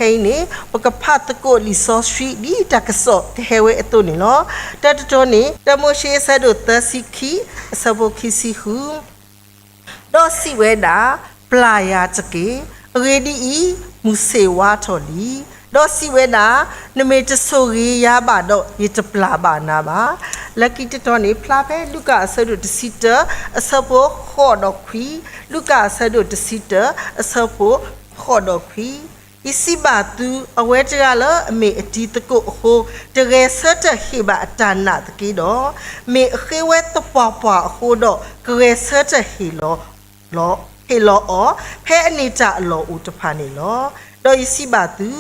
ဖဲအံၤန့ၣ် ပကဖးသကိးလံာ်စီဆှံဒ်တၢ်ကစီၣ်ကဟဲဝဲအသိးန့ၣ်လီၤ. တၢ်တတီၤန့ၣ် တၢမိၤၡ့အဆၢဒိၣ်သၢဆံခံ အဆၢဖိခံဆံဃု ဒီးစံးဝဲဒၣ်, ပျၢ်ယၤတက့ၢ်. အဂ့ၢ်ဒ်အံၤ, မုၢ်ဆ့ၣ်ဝါထီၣ်လံ. ဒီးစံးဝဲဒၣ်, နမ့ၢ်တဆိၣ်ဂ့ၤယၤဘၣ်ဒီး ယတပျၢ်ဘၣ်နၤဘၣ်. လၢခံတတီၤန့ၣ် ဖျါဖဲလူၤကၣ်အဆၢဒိၣ်တဆံတၢ အဆၢဖိဃိးဒီးခွံ, လူၤကၣ်အဆၢဒိၣ်တဆံတၢ အဆၢဖိဃိးဒီးခွံ, ယစံးဘၣ်သု, အဝဲတဂၤလၢအမ့ၢ်အတံၤသကိးအဃိ, တဂဲၤဆၢထၢၣ်ဟ့ၣ်ဘၣ်အတၢ်နာ်သက့ဒီး, မ့ၢ်အဃ့ဝဲသပှၢ်ပှၢ်အဃိဒီး, ကဂဲၤဆၢထၢၣ်ဟ့ၣ်လီၤ, ဟ့ၣ်လီၤအီၤ ဖဲအန့ၢ်တၢ်အလီၢ်အိၣ်တဖၣ်န့ၣ်လီၤ. ဒီးယစံးဘၣ်သု,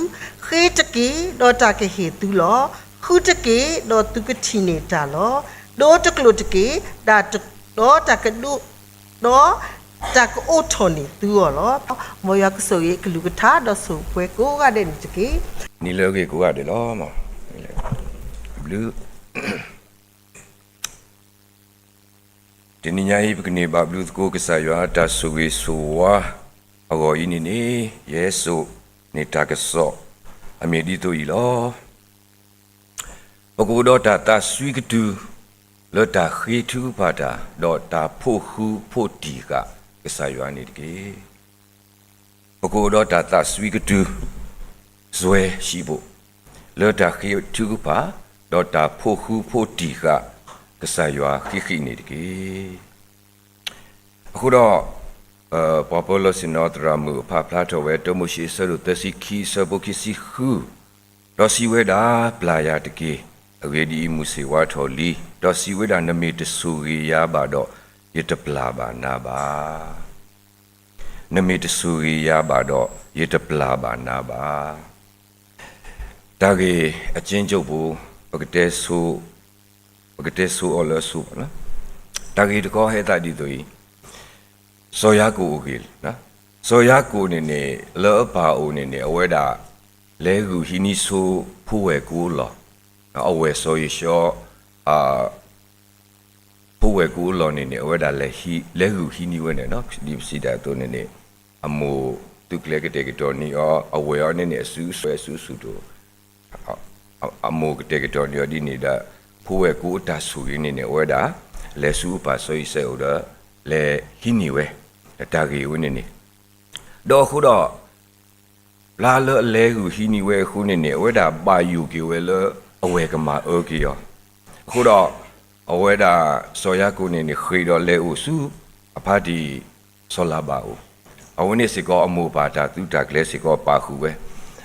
ဃ့တက့ၢ်, ဒီးတၢ်ကဟ့ၣ်သုလီၤ. ဃုတက့ၢ်, ဒီးသုကထံၣ်န့ၢ်တၢ်လီၤ. ဒိတကျိာ်တက့ၢ်, ဒီးတၢ်ကဒိၣ်, ဒီးတၢ်ကအိးထီၣ်န့ၢ်သုအီၤလီၤ. မ်ယွၤကဆိၣ်ဂ့ၤအကလုၢ်ကထါ ဒီးဆိၣ်ပှဲၤကိးဂၤဒဲးန့ၣ်တက့ၢ်. နံၤလၢအဂ့ၤကိးဂၤဒဲးလီၤ. ဘျုး တနံၤညါအံၤ ပကန့ၢ်ဘၣ်ဘျုးသကိးကစၢ်ယွၤတၢ်ဆိၣ်ဂ့ၤဆိၣ်ဝါအဂီၢ်အံၤန့ၣ်န့ၣ်, ယဟဲစိာ်န့ၢ်တၢ်ကစီၣ်အမ့ၢ်ဒ်သိးအံၤလီၤ. ပကအိၣ်ဒီးတၢ်သးစွံကတုၤ လၢတၢ်ဃ့ထုကဖၣ်တၢ် ဒီးတၢ်ဖိးဃူဖိးတံၢ်ဃာ်ကစၢ်ယွၤန့ၣ်တက့ၢ်. ပကအိၣ်ဒီးတၢ်သးစွံကတုၤ စွဲဟံၣ်ဖိ လၢတၢ်ဃ့ထုကဖၣ် ဒီးတၢ်ဖိးဃူဖိးတံၢ်ဃာ်ကစၢ်ယွၤဃံးဃံးန့ၣ်တက့ၢ်. အဃိဒီး ပှၤပၢလီၢ်ဆ့ၣ်နီၤသရၣ်မုၣ်အဖးဖျါထီၣ်ဝဲ တၢမိၤၡ့အဆၢဒိၣ်သၢဆံခံ အဆၢဖိခံဆံဃု, ဒီးစံးဝဲဒၣ်, ပျၢ်ယၤတက့ၢ်. အဂ့ၢ်ဒ်အံၤ, မုၢ်ဆ့ၣ်ဝါထီၣ်လံ. ဒီးစံးဝဲဒၣ်, နမ့ၢ်တဆိၣ်ဂ့ၤယၤဘၣ်ဒီး, ယတပျၢ်ဘၣ်နၤဘၣ်. နမ့ၢ်တဆိၣ်ဂ့ၤယၤဘၣ်ဒီး, ယတပျၢ်ဘၣ်နၤဘၣ်. တၢ်ဂ့ၢ်အကျဉ်းချုပ်ပူၤ ပကတဲဆိ, ပကတဲဆိအီၤလၢအဆိ, တၢ်ဂ့ၢ်တခီဟဲသးဒ်သိးအံၤ, စီၤယၤကိာ်အဂ့ၢ်, စီၤယၤကိာ်န့ၣ်န့ၣ် လၢအပၢ်အိၣ်န့ၣ်န့ၣ် အဝဲဒၣ် လဲၤဂုာ်ဟံးန့ၢ်ဆိဖိဝဲၢ်ကိအလီၢ်, အဝဲၢ်စီၤယိၤၡီ ဖိဝဲၢ်ကိအလီၢ်န့ၣ်န့ၣ် အဝဲဒၣ်လဲၤ, လဲၤဂုာ်ဟံးန့ၢ်ဝဲန့ၣ်, ဒ်ပစံးတၢ်အသိးန့ၣ်န့ၣ် အမိၢ်သုးကျဲၤကတဲာ်ကတီၤန့ၢ်အီၤ, အဝဲၢ်အီၤန့ၣ်န့ၣ် အစုအဆူၣ်အစုအဆူၣ်တအိၣ်, အမိၢ်ကတဲာ်ကတီၤန့ၢ်အီၤဒ်န့ၣ်ဒီး ဖိဝဲၢ်ကိအတၢ်ဆိၣ်ဂ့ၤန့ၣ်န့ၣ် အဝဲဒၣ် လဲၤဆူအပၢ်စီၤအံၤစဲးအအိၣ်ဒီး လဲၤဟံးန့ၢ်ဝဲ, တၢ်ဂ့ၢ်ဝဲန့ၣ်န့ၣ်, ဒီးအဃိဒီး ဖျါလၢအလဲၤဂုာ်ဟံးန့ၢ်ဝဲအဃိန့ၣ်န့ၣ် အဝဲဒၣ်ဘၣ်ယိၣ်က့ၤဝဲလၢအဝဲၢ်ကမၤအၢက့ၤအီၤ, အဃိဒီး အဝဲဒၣ်စီၤယၤကိာ်န့ၣ်န့ၣ် ဃ့ၢ်ဒီးလဲၤအိၣ်ဆူ အဖါတံၢ်စီၤလၤဘၣ်အအိၣ်, အဝဲန့ၣ်စ့ၢ်ကီးအမိၢ်ပၢ်တၢ်သုးတၢ်ကျဲၤစ့ၢ်ကီးပာ်ဃုာ်ဝဲ,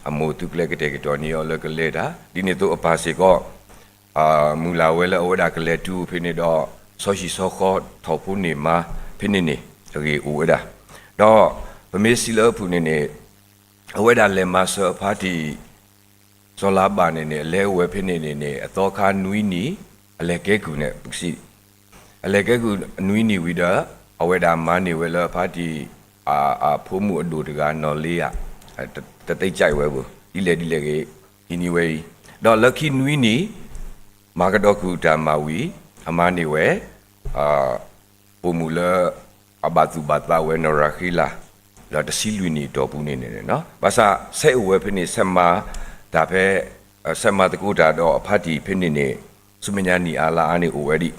အမိၢ်သုးကျဲၤကတဲာ်ကတီၤန့ၢ်အီၤလၢကလဲၤတၢ်, ဒ်န့ၣ်အသိးအပၢ်စ့ၢ်ကီး မုၢ်လၢ်ဝဲလၢအဝဲဒၣ်ကလဲၤတုၤအိၣ်ဖဲန့ၣ်ဒီး စီၤဟံၣ်စီၤဃီထီၣ်ဖိန့ၢ်မါဖဲန့ၣ်န့ၣ် အဂ့ၢ်အိၣ်ဝဲဒၣ်, ဒီးပမ့ၢ်စံးလၢအပူၤန့ၣ်န့ၣ် အဝဲဒၣ်လဲၤမၤစၢၤအဖါတံၢ် စီၤလၤဘၣ်န့ၣ်န့ၣ် အလဲၤအိၣ်ဝဲဖဲန့ၣ်န့ၣ်န့ၣ် အသီခါနွံနံၣ် အလဲၤကဲကုၢ်န့ၣ် ပကစံး အလဲၤကဲကုၢ်နွံနံၣ်ဝံၤဒီး အဝဲဒၣ်မၤန့ၢ်ဝဲလၢအဖါတံၢ် အဖိမုၣ်အဒိၣ်တဂၤနီၢ်လ့ယၤ တသ့စံးဝဲဘၣ် ဒ်လဲၣ်ဒ်လဲၣ်ဂ့ၤ ဟံးန့ၢ်ဝဲအံၤ, ဒီးလၢခံနွံနံၣ် မၤကဒီးကုၢ်တၢ်မၤဝံၤ အမၤန့ၢ်ဝဲ ပိာ်မုၣ်လၢ အဘၣ်သူၣ်ဘၣ်သးဝဲနီၢ်ရၤဃ့လး ဒီးတဆံလွံၢ်နံၣ်အတီၢ်ပူၤန့ၣ်န့ၣ် ဘၣ်ဆၣ်ဆဲးအိၣ်ဝဲဖဲန့ၣ် ဆဲးမၤတၢ်ဖဲ ဆဲးမၤသကိးတၢ်ဒီးအဖါတံၢ်ဖဲန့ၣ်န့ၣ် ဆူမဲာ်ညါနံၣ်အါလါအါန့ၣ်အိၣ်ဝဲဒံး, ဒီး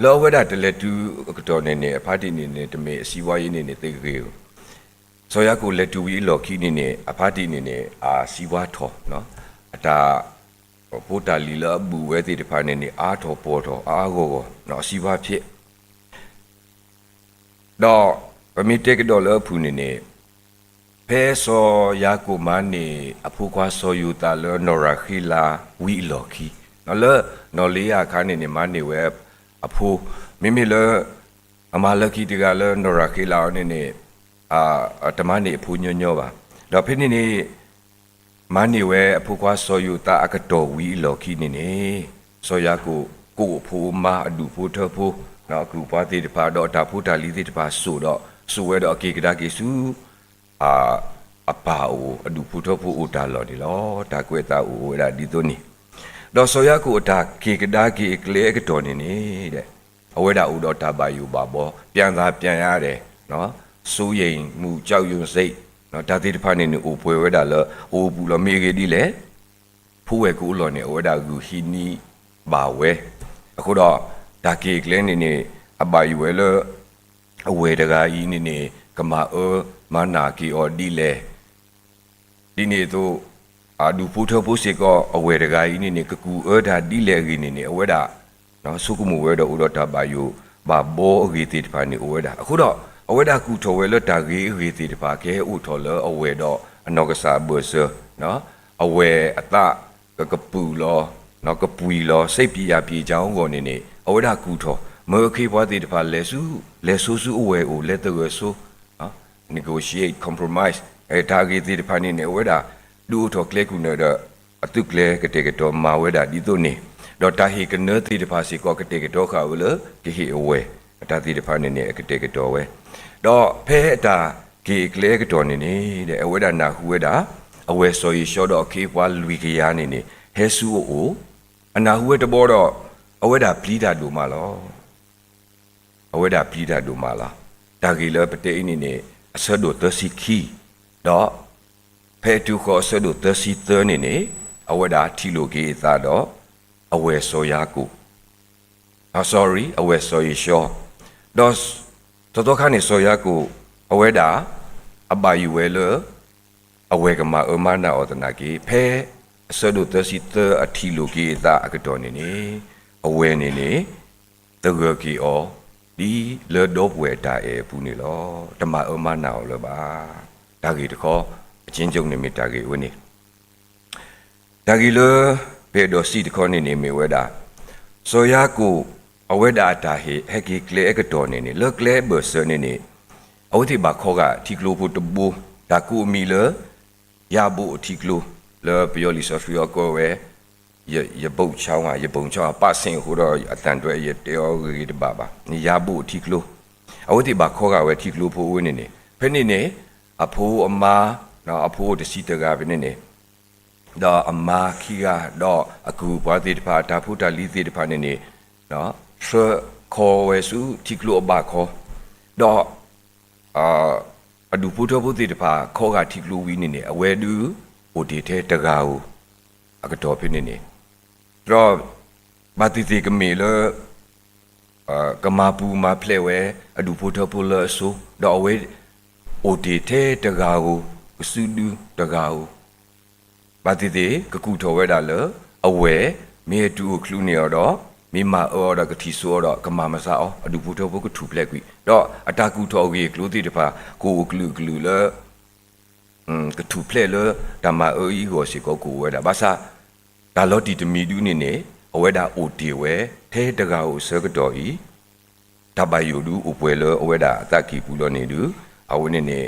လၢအဝဲဒၣ်တလဲၤတုၤအကတီၢ်န့ၣ်န့ၣ် အဖါတံၢ်န့ၣ်န့ၣ် တမ့ၢ်အစီးပွားရေးန့ၣ်န့ၣ် သ့ဂ့ၤဧိၤ, စီၤယၤကိာ်လဲၤတုၤဝံၤအလီၢ်ခံန့ၣ်န့ၣ် အဖါတံၢ်န့ၣ်န့ၣ် အစီးပွားထီၣ် အတၢ် ဖိတၢ်လံၤလၢအဘူးဝဲသ့ၣ်တဖၣ်န့ၣ်န့ၣ် အါထီၣ်ပှီၢ်ထီၣ်အါအါဂီၢ်ဂီၢ် အစီးပွားဖြစ် ဒီးပမ့ၢ်တဲကဒီးလၢအပူၤန့ၣ်န့ၣ် ဖဲစီၤယၤကိာ်မၤန့ၢ်အဖိခွါစီၤယိၤသးလၢနီၢ်ရၤဃ့လးဝံၤအလီၢ်ခံ လၢနီၢ်လ့ယၤအခါန့ၣ်န့ၣ် မၤန့ၢ်ဝဲအဖိ မ့မ့ၢ်လၢ အမၤလၢခံတဂၤလၢနီၢ်ရၤဃ့လးအီၤန့ၣ်န့ၣ် တမၤန့ၢ်အဖိညီညီဘၣ်. ဒီးဖဲန့ၣ်န့ၣ် မၤန့ၢ်ဝဲအဖိခွါစီၤယိၤသးအကတီၢ်ဝံၤအလီၢ်ခံန့ၣ်န့ၣ် စီၤယၤကိာ်ကိးအဖိအမါအဒူၣ်ဖိထၢဖိ အကုၢ်အပှၤသ့ၣ်တဖၣ် ဒီးအတၢ်ဖိတၢ်လံၤသ့ၣ်တဖၣ်စိာ်ဒီး စိာ်ဝဲဒီးအက့ၤကဒါက့ၤဆူ အပၢ်အအိၣ် အဒူၣ်ဖိထၢဖိအိၣ်တၢ်လီၢ်န့ၣ်လီၤ. တၢ်ကွဲးအသးအိၣ်ဝဲဒၣ်ဒ်သိးန့ၣ် ဒီးစီၤယၤကိာ်အတၢ်က့ၤကဒါက့ၤအကျဲအကတီၢ်န့ၣ်န့ၣ် အဝဲဒၣ်အိၣ်ဒီးတၢ်ဘၣ်ယိၣ်ဘၣ်ဘီ ပြန်သာပြန်ရတယ် စိုးရိမ်မှု ကြောက်ရွံ့စိတ် တၢ်သ့ၣ်တဖၣ်န့ၣ်န့ၣ် အိၣ်ပှဲၤဝဲဒၣ်လၢအအိၣ်ပူၤလီၤ. မ့ၢ်အဂ့ၢ်ဒ်လဲၣ်, ဖိဝဲၢ်ကအိၣ်လီၤန့ၣ် အဝဲဒၣ်ဂုာ်ဟံးန့ၢ်ဘၣ်ဝဲ. အဃိဒီး တၢ်က့ၤကျဲန့ၣ်န့ၣ် အဘၣ်ယိၣ်ဝဲလၢ အဝဲၢ်တဂၤအံၤန့ၣ်န့ၣ် ကမၤအၢမၤနးက့ၤအီၤဒ်လဲၣ် ဒ်န့ၣ်အသိး အဒူၣ်ဖိထၢဖိစ့ၢ်ကီး အဝဲၢ်တဂၤအံၤန့ၣ်န့ၣ် ကကူၣ်အၢတၢ်ဒ်လဲၣ်အဂ့ၢ်န့ၣ်န့ၣ် အဝဲဒၣ် ဆိကမိၣ်ဝဲဒီးအိၣ်ဒီးတၢ်ဘၣ်ယိၣ်ဘၣ်ဘီအဂ့ၢ်သ့ၣ်တဖၣ်န့ၣ်အိၣ်ဝဲဒၣ်. အဃိဒီး အဝဲဒၣ်ကူၣ်ထီၣ်ဝဲလၢတၢ်ဂ့ၤအဂ့ၢ်သ့ၣ်တဖၣ် ကဟဲအိၣ်ထီၣ်လၢအဝဲၢ်ဒီးအနီၢ်ကစၢ်အဘၢၣ်စၢၤ, အဝဲၢ်အသး ကကပုာ်လီၤ, ကပှံၤလီၤ, စ့ပျံၤယၤပျံၤကၠီအဂီၢ်န့ၣ်န့ၣ် အဝဲဒၣ်ကူၣ်ထီၣ် မၢအခ့အပှၤသ့ၣ်တဖၣ်လဲၤဆူ, လဲၤဆိဆူအဝဲၢ်အိၣ် လဲၤသဂၢၢ်ဆိ negotiate, compromise တၢ်အဂ့ၢ်သ့ၣ်တဖၣ်န့ၣ်န့ၣ် အဝဲဒၣ် ဒုးအိၣ်ထီၣ်ကျဲကူၣ်နၢ်ဒီး အသုးကျဲၤကတဲာ်ကတီၤမၤဝဲဒၣ်ဒ်သိးန့ၣ်, ဒီးတၢ်ဟ့ၣ်ကနၢသ့ၣ်တဖၣ်စ့ၢ်ကီး ကတဲာ်ကတီၤဃာ်ဝဲလၢ ကဟ့ၣ်အဝဲၢ် တၢ်သ့ၣ်တဖၣ်န့ၣ်န့ၣ် အကတဲာ်ကတီၤဝဲ, ဒီးဖဲအတၢ်က့ၤအကျဲအကတီၢ်န့ၣ်န့ၣ် အဝဲဒၣ်နၢ်ဟူဝဲဒၣ် အဝဲၢ်စီၤယံၤၡီဒီးအခ့အပှၤလွံၢ်ကယၤန့ၣ်န့ၣ် ဟဲဆူအအိၣ်, အနၢ်ဟူဝဲတဘျီဒီး အဝဲဒၣ်ပျံၤတၢ်ဒိၣ်မးလီၤ. အဝဲဒၣ်ပျံၤတၢ်ဒိၣ်မးလီၤ. တၢ်ဂ့ၢ်လၢပတဲအံၤန့ၣ်န့ၣ် အဆၢဒိၣ်သၢဆံခံ, ဒီး ဖဲတုၤဃီၤအဆၢဒိၣ်သၢဆံသၢန့ၣ်န့ၣ် အဝဲဒၣ်ထံၣ်လိာ်က့ၤအသးဒီး အဝဲၢ်စီၤယၤကိာ်, အ sorry အဝဲၢ်စီၤယံၤၡီ, ဒီး သီသီခါန့ၣ် စီၤယၤကိာ် အဝဲဒၣ် အဘၣ်ယိၣ်ဝဲလၢ အဝဲၢ်ကမၤအၢမၤနးအီၤသနာ်က့ ဖဲအဆၢဒိၣ်သၢဆံသၢအထံၣ်လိာ်က့ၤအသးအကတီၢ်န့ၣ်န့ၣ် အဝဲၢ်န့ၣ်န့ၣ် သဂၢၢ်က့ၤအီၤ ဒ်လၢဒီပုၢ်ဝဲၢ်အတၢ်အဲၣ်အပူၤန့ၣ်လီၤ. တမၤအၢမၤနးအီၤလၢၤဘၣ်. တၢ်ဂ့ၢ်တခီ အကၠ့ကၠိန့ၣ်မ့ၢ်တၢ်ဂ့ၢ်အဝဲန့ၣ် တၢ်ဂ့ၢ်လၢ ပအဲၣ်ဒိးစံးတခီန့ၣ်န့ၣ်မ့ၢ်ဝဲဒၣ် စီၤယၤကိာ် အဝဲဒၣ်အတၢ်ဟဲက့ၤကျဲအကတီၢ်န့ၣ်န့ၣ် လၢကျဲအဘၢၣ်စၢၤန့ၣ်န့ၣ် အဝဲသ့ၣ်ဘၣ်ခီဂာ်ထံကျိဖိတဘိ တၢ်ကိးအမံၤလၢ ယၤဘိးအထံကျိ လၢပယီၤလံာ်စီဆှံအီၤကိးဝဲ ယဘုံချောင်း ယဘုံချောင်း အပၣ်စ့ၣ်အဃိဒီး အသံတွဲယတဲအီၤဂ့ၤဂ့ၤတဘၣ်ဘၣ်. ယၤဘိးအထံကျိ အဝဲသ့ၣ်ဘၣ်ခီဂာ်ဝဲထံကျိဖိအဝဲန့ၣ်န့ၣ် ဖဲန့ၣ်န့ၣ် အဖိအမါ အဖိအိၣ်တဆံတဂၤဖဲန့ၣ်န့ၣ် ဒီးအမါခံဂၤ ဒီးအကုၢ်အပှၤသ့ၣ်တဖၣ် အတၢ်ဖိတၢ်လံၤသ့ၣ်တဖၣ်န့ၣ်န့ၣ် ဆှၢခီဝဲဆူထံကျိအဘၣ်ခီ ဒီး အဒူၣ်ဖိထၢဖိသ့ၣ်တဖၣ် ခီဂာ်ထံကျိဝံၤန့ၣ်န့ၣ် အဝဲဒုးအိၣ်တ့ၢ်ထဲတဂၤဧိၤ အကတီၢ်ဖဲန့ၣ်န့ၣ် ဒီး ဘၣ်သ့ၣ်သ့ၣ်ကမ့ၢ်လၢ ကမၤပူၤမၤဖျဲးဝဲ အဒူၣ်ဖိထၢဖိလၢအဆိ ဒီးအဝဲ အိၣ်တ့ၢ်ထဲတဂၤဧိၤ ကစုဒုတဂၤဧိၤ ဘၣ်သ့ၣ်သ့ၣ် ကကူၣ်ထီၣ်ဝဲဒၣ်လၢ အဝဲၢ် မ့ၢ်တုၤအိၣ်ချုးန့ၢ်အီၤဒီး မ့ၢ်မၤအၢအီၤဒီးကထံၣ်ဆိအီၤဒီး ကမၤမၤစၢၤအီၤ အဒူၣ်ဖိထၢဖိကထူၣ်ဖျဲးကွံာ် ဒီးအတၢ်ကူၣ်ထီၣ်အဂ့ၢ်အကျိၤသ့ၣ်တဖၣ် ကအိၣ်ကလုာ်ကလုာ်လၢ ကထူၣ်ဖျဲးလၢတၢ်မၤအၢအံၤအဂီၢ်စ့ၢ်ကီးကအိၣ်ဝဲဒၣ် ဘၣ်ဆၣ် တၢ်လီၤတံၢ်တမံၤဒုန့ၣ်န့ၣ် အဝဲဒၣ်အိၣ်တ့ၢ်ဝဲ ထဲတဂၤဧိၤအဆၢကတီၢ်အံၤ တၢ်ဘၣ်ယိၣ်ဒုအိၣ်ပှဲၤလၢအဝဲဒၣ်အသးကံၢ်ပူၤလီၤန့ၣ်ဒု အဝဲန့ၣ်န့ၣ်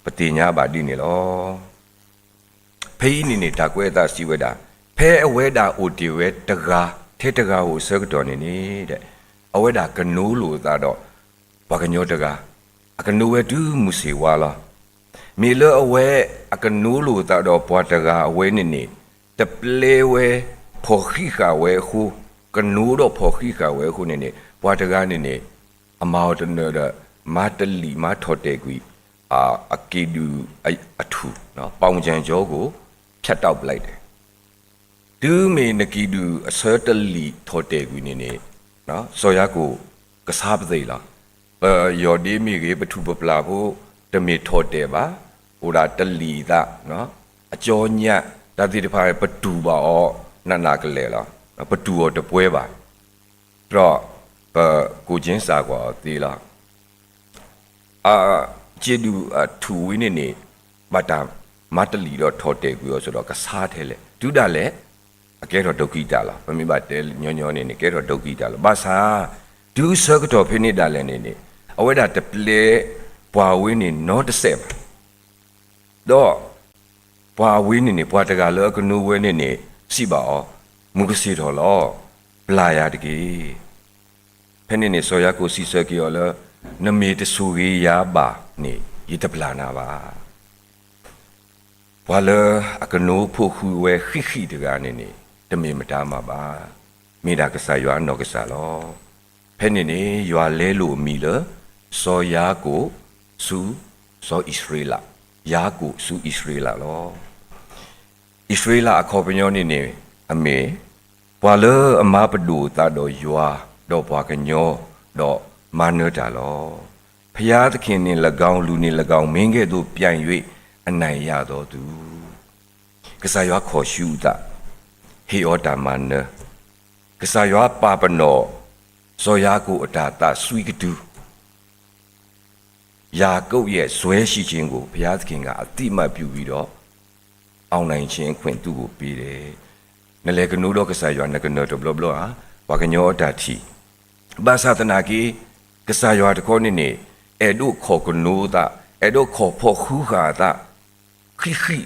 ပသ့ၣ်ညါဘၣ်ဒ်န့ၣ်လီၤ. ဖဲအံၤန့ၣ်န့ၣ် တၢ်ကွဲးအသးစံးဝဲဒၣ် ဖဲအဝဲဒၣ်အိၣ်တ့ၢ်ဝဲတဂၤ ထဲတဂၤဧိၤအဆၢကတီၢ်န့ၣ်န့ၣ် အဝဲဒၣ်ကနိလိာ်အသးဒီး ပှၤကညီတဂၤ အကနိဝဲတုၤမုၢ်ဆ့ၣ်ဝါလီၤ. မ့ၢ်လၢအဝဲအကနိလိာ်အသးဒီးပှၤတဂၤအဝဲန့ၣ်န့ၣ် တပျဲဝဲ ဖီၣ်ဃံးဃာ်ဝဲအဃိ ကနိဒီးဖီၣ်ဃံးဃာ်ဝဲအဃိန့ၣ်န့ၣ် ပှၤတဂၤန့ၣ်န့ၣ် အမၤအီၤတနၢၤဒီး မၤတလံာ်မၤထီၣ်တဲာ်ကွံာ် အကံၣ်ဒုၣ်အထူၣ် ပေါင်ခြံကြောကို ဖြတ်တောက်ပလိုက်တယ် တုၤမ့ၢ်နကံၣ်ဒုၣ်အဆၢတလံာ်ထီၣ်တဲာ်ကွံာ်န့ၣ်န့ၣ် စီၤယၤကိာ်ကဆါပသ့ၣ်လီၤ. ပယီၢ်ဒ့မ့ၢ်ဂ့ၤ ပထူၣ်ပပျၢ်ဖိ တမ့ၢ်ထီၣ်တဲာ်ဘၣ်, အိၣ်ဒၣ်တလံာ်အသး, အကၠီညၣ် တၢ်သ့ၣ်တဖၣ် ပတူၢ်ဘၣ်အီၤနးနးကလဲာ်လီၤ. ပတူၢ်အီၤတပှဲၤဘၣ်. ဒီးပကိၣ်ကၠ့စၢ်ကွၢ်အီၤသ့လီၤ. အကံၣ်ဒုၣ်အထူၣ်ဝဲန့ၣ်န့ၣ် ဘၣ်တၢ်မၤတလံာ်ဒီးထီၣ်တဲာ်ကွံာ်အီၤစ့ၢ်ဒီးကဆါထဲလဲၣ်. တုၤဒၣ်လဲာ် အကဲထီၣ်ဒိကံၢ်တၢ်လီၤ. ပမ့ၢ်ဘၣ်တဲညီညီန့ၣ်န့ၣ် ကဲထီၣ်ဒိကံၢ်တၢ်လီၤ. ဘၣ်ဆၣ် တုၤဆၢကတီၢ်ဖဲန့ၣ်ဒၣ်လဲာ်န့ၣ်န့ၣ် အဝဲဒၣ်တပျဲပှၤဝဲန့ၣ်နီတစဲးဘၣ်. ဒီးပှၤဝဲန့ၣ်န့ၣ် ပှၤတဂၤလၢအကနိဝဲန့ၣ်န့ၣ် စံးဘၣ်အီၤ, မုၢ်ကဆ့ၣ်ထီၣ်လီၤ. ပျၢ်ယၤတက့ၢ်. ဖဲန့ၣ်န့ၣ် စီၤယၤကိာ်စံးဆၢက့ၤအီၤလၢ နမ့ၢ်တဆိၣ်ဂ့ၤယၤဘၣ်န့ၣ် ယတပျၢ်နၤဘၣ်. ပှၤလၢအကနိဖိဃုဝဲဃံးဃံးတဂၤန့ၣ်န့ၣ် တမ့ၢ်မတၤမၤဘၣ်. မ့ၢ်ဒၣ်ကစၢ်ယွၤအနီၢ်ကစၢ်လီၤ. ဖဲန့ၣ်န့ၣ် ယွၤလဲလိာ်အမံၤလၢ စီၤယၤကိာ်ဆူ စီၤအံၣ်စရ့လး ယၤကိာ်ဆူအံၣ်စရ့လးလီၤ. အံၣ်စရ့လးအခီပညီန့ၣ်န့ၣ် အမ့ၢ် ပှၤလၢအမၤပဒိၣ်အသးဒီးယွၤ, ဒီးပှၤကညီ, ဒီးမၤနၢၤတၢ်လီၤ. ဘုရားသခင်နှင့်လည်းကောင်း, လူနှင့်လည်းကောင်း, မင်းကဲ့သို့ပြိုင်၍ အနိုင်ရသောသူ. ကစၢ်ယွၤခီၣ်ဆူအသး, ဟ့ၣ်အီၤတၢ်မၤနၢၤ, ကစၢ်ယွၤပာ်ပနီၣ် စီၤယၤကိာ်အတၢ်သးစွံကတုၤ ယာကုပ်ရဲ့ စွဲရှိခြင်းကို ဘုရားသခင်က အသိအမှတ်ပြုပြီးတော့ အောင်နိုင်ခြင်းအခွင့် သူ့ကိုပေးတယ်. နလဲၤကနိဒီးကစၢ်ယွၤ နကနၢၤတဘျီဘျီဧါ, ပှၤကညီအတၢ်ထံၣ်, ဘၣ်ဆၣ်သနာ်က့ ကစၢ်ယွၤတခီန့ၣ်န့ၣ် အဲၣ်ဒိးခီၣ်ကနိအသး, အဲၣ်ဒိးခီၣ်ဖီၣ်ဃုဃာ်အသး ဃံးဃံး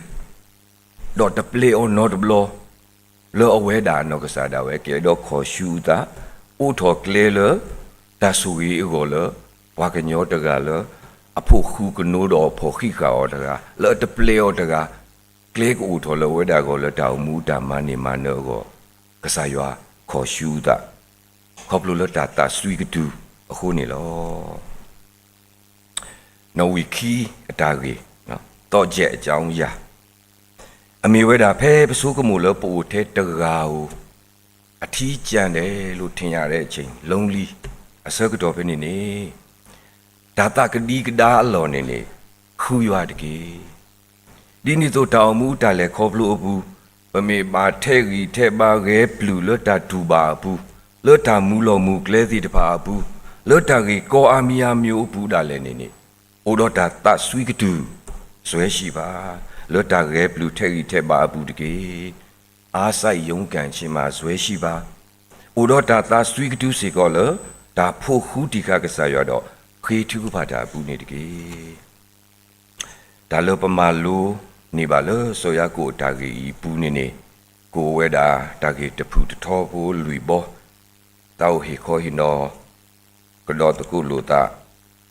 ဒီးတပျဲအီၤနီတဘျီ လၢအဝဲဒၣ်အနီၢ်ကစၢ်ဒၣ်ဝဲ ကအဲၣ်ဒိးခီၣ်ဆူအသး, အိးထီၣ်ကျဲလၢ တၢ်ဆိၣ်ဂ့ၤအဂီၢ်လၢ ပှၤကညီတဂၤလၢ အဖိးဃူကနိဒီးအဖီၣ်ဃံးဃာ်အီၤတဂၤ, လၢအတပျဲအီၤတဂၤ, ကျဲကအိၣ်ထီၣ်လၢအဝဲဒၣ်အဂီၢ်လၢတၢ်အိၣ်မူတၢ်မၤန့ၢ်မၤနၢၤအဂီၢ်, ကစၢ်ယွၤခီၣ်ဆူအသး, ခီဖျိလၢတၢ်သးစွံကတုၤအဃိန့ၣ်လီၤ. နီၣ်ဝံာ်ခံအတၢ်ဂ့ၢ်, သီၣ်ကဲးအကၠီယၤ, အမ့ၢ်ဝဲဒၣ် ဖဲပဆိကမိၣ်လၢပအိၣ်ထဲတဂၤဧိၤ, အထီးကျန်တယ်လို့ထင်ရတဲ့အချိန်, lonely အဆၢကတီၢ်ဖဲန့ၣ်န့ၣ်, တၢ်သးကဒံကဒါအလီၢ်န့ၣ်န့ၣ် ဃုယွၤတက့ၢ်. ဒ်န့ၣ်အသိး တၢ်အိၣ်မူတၢ်လဲၤခီဖျိအပူၤ, ပမ့ၢ်ဘၣ်ထဲးဂံၢ်ထဲးဘါဂဲၤပျုၢ်လၢတၢ်တူၢ်ဘၣ်အပူၤ, လၢတၢ်မူလီၢ်မူကျဲသ့ၣ်တဖၣ်အပူၤ, လၢတၢ်ဂ့ၢ်ကီအါမံၤအါမံၤအပူၤဒၣ်လဲာ်န့ၣ်န့ၣ်, အိၣ်ဒီးတၢ်သးစွံကတုၤ, စွဲရှိပါ, လၢတၢ်ဂဲၤပျုၢ်ထဲးဂံၢ်ထဲးဘါအပူၤတက့ၢ်. အားစိုက်ရုန်းကန်ခြင်းမှာ စွဲရှိပါ, အိၣ်ဒီးတၢ်သးစွံကတုၤစ့ၢ်ကီးလၢ တၢ်ဖိးဃူတံၢ်ဃာ်ကစၢ်ယွၤဒီး ဃ့ထုကဖၣ်တၢ်အပူၤန့ၣ်တက့ၢ်. တၢ်လၢပမၤလိန့ၢ်ဘၣ်လၢစီၤယၤကိာ်အတၢ်ဂ့ၢ်အံၤအပူၤန့ၣ်န့ၣ်, ကအိၣ်ဝဲဒၣ်တၢ်ဂ့ၢ်တဖုၣ်တထီဖိလွံၢ်ဘီ, သးအိၣ်ဟ့ၣ်ခီဟ့ၣ်နီၤ ကဒီးသကိးလိာ်သး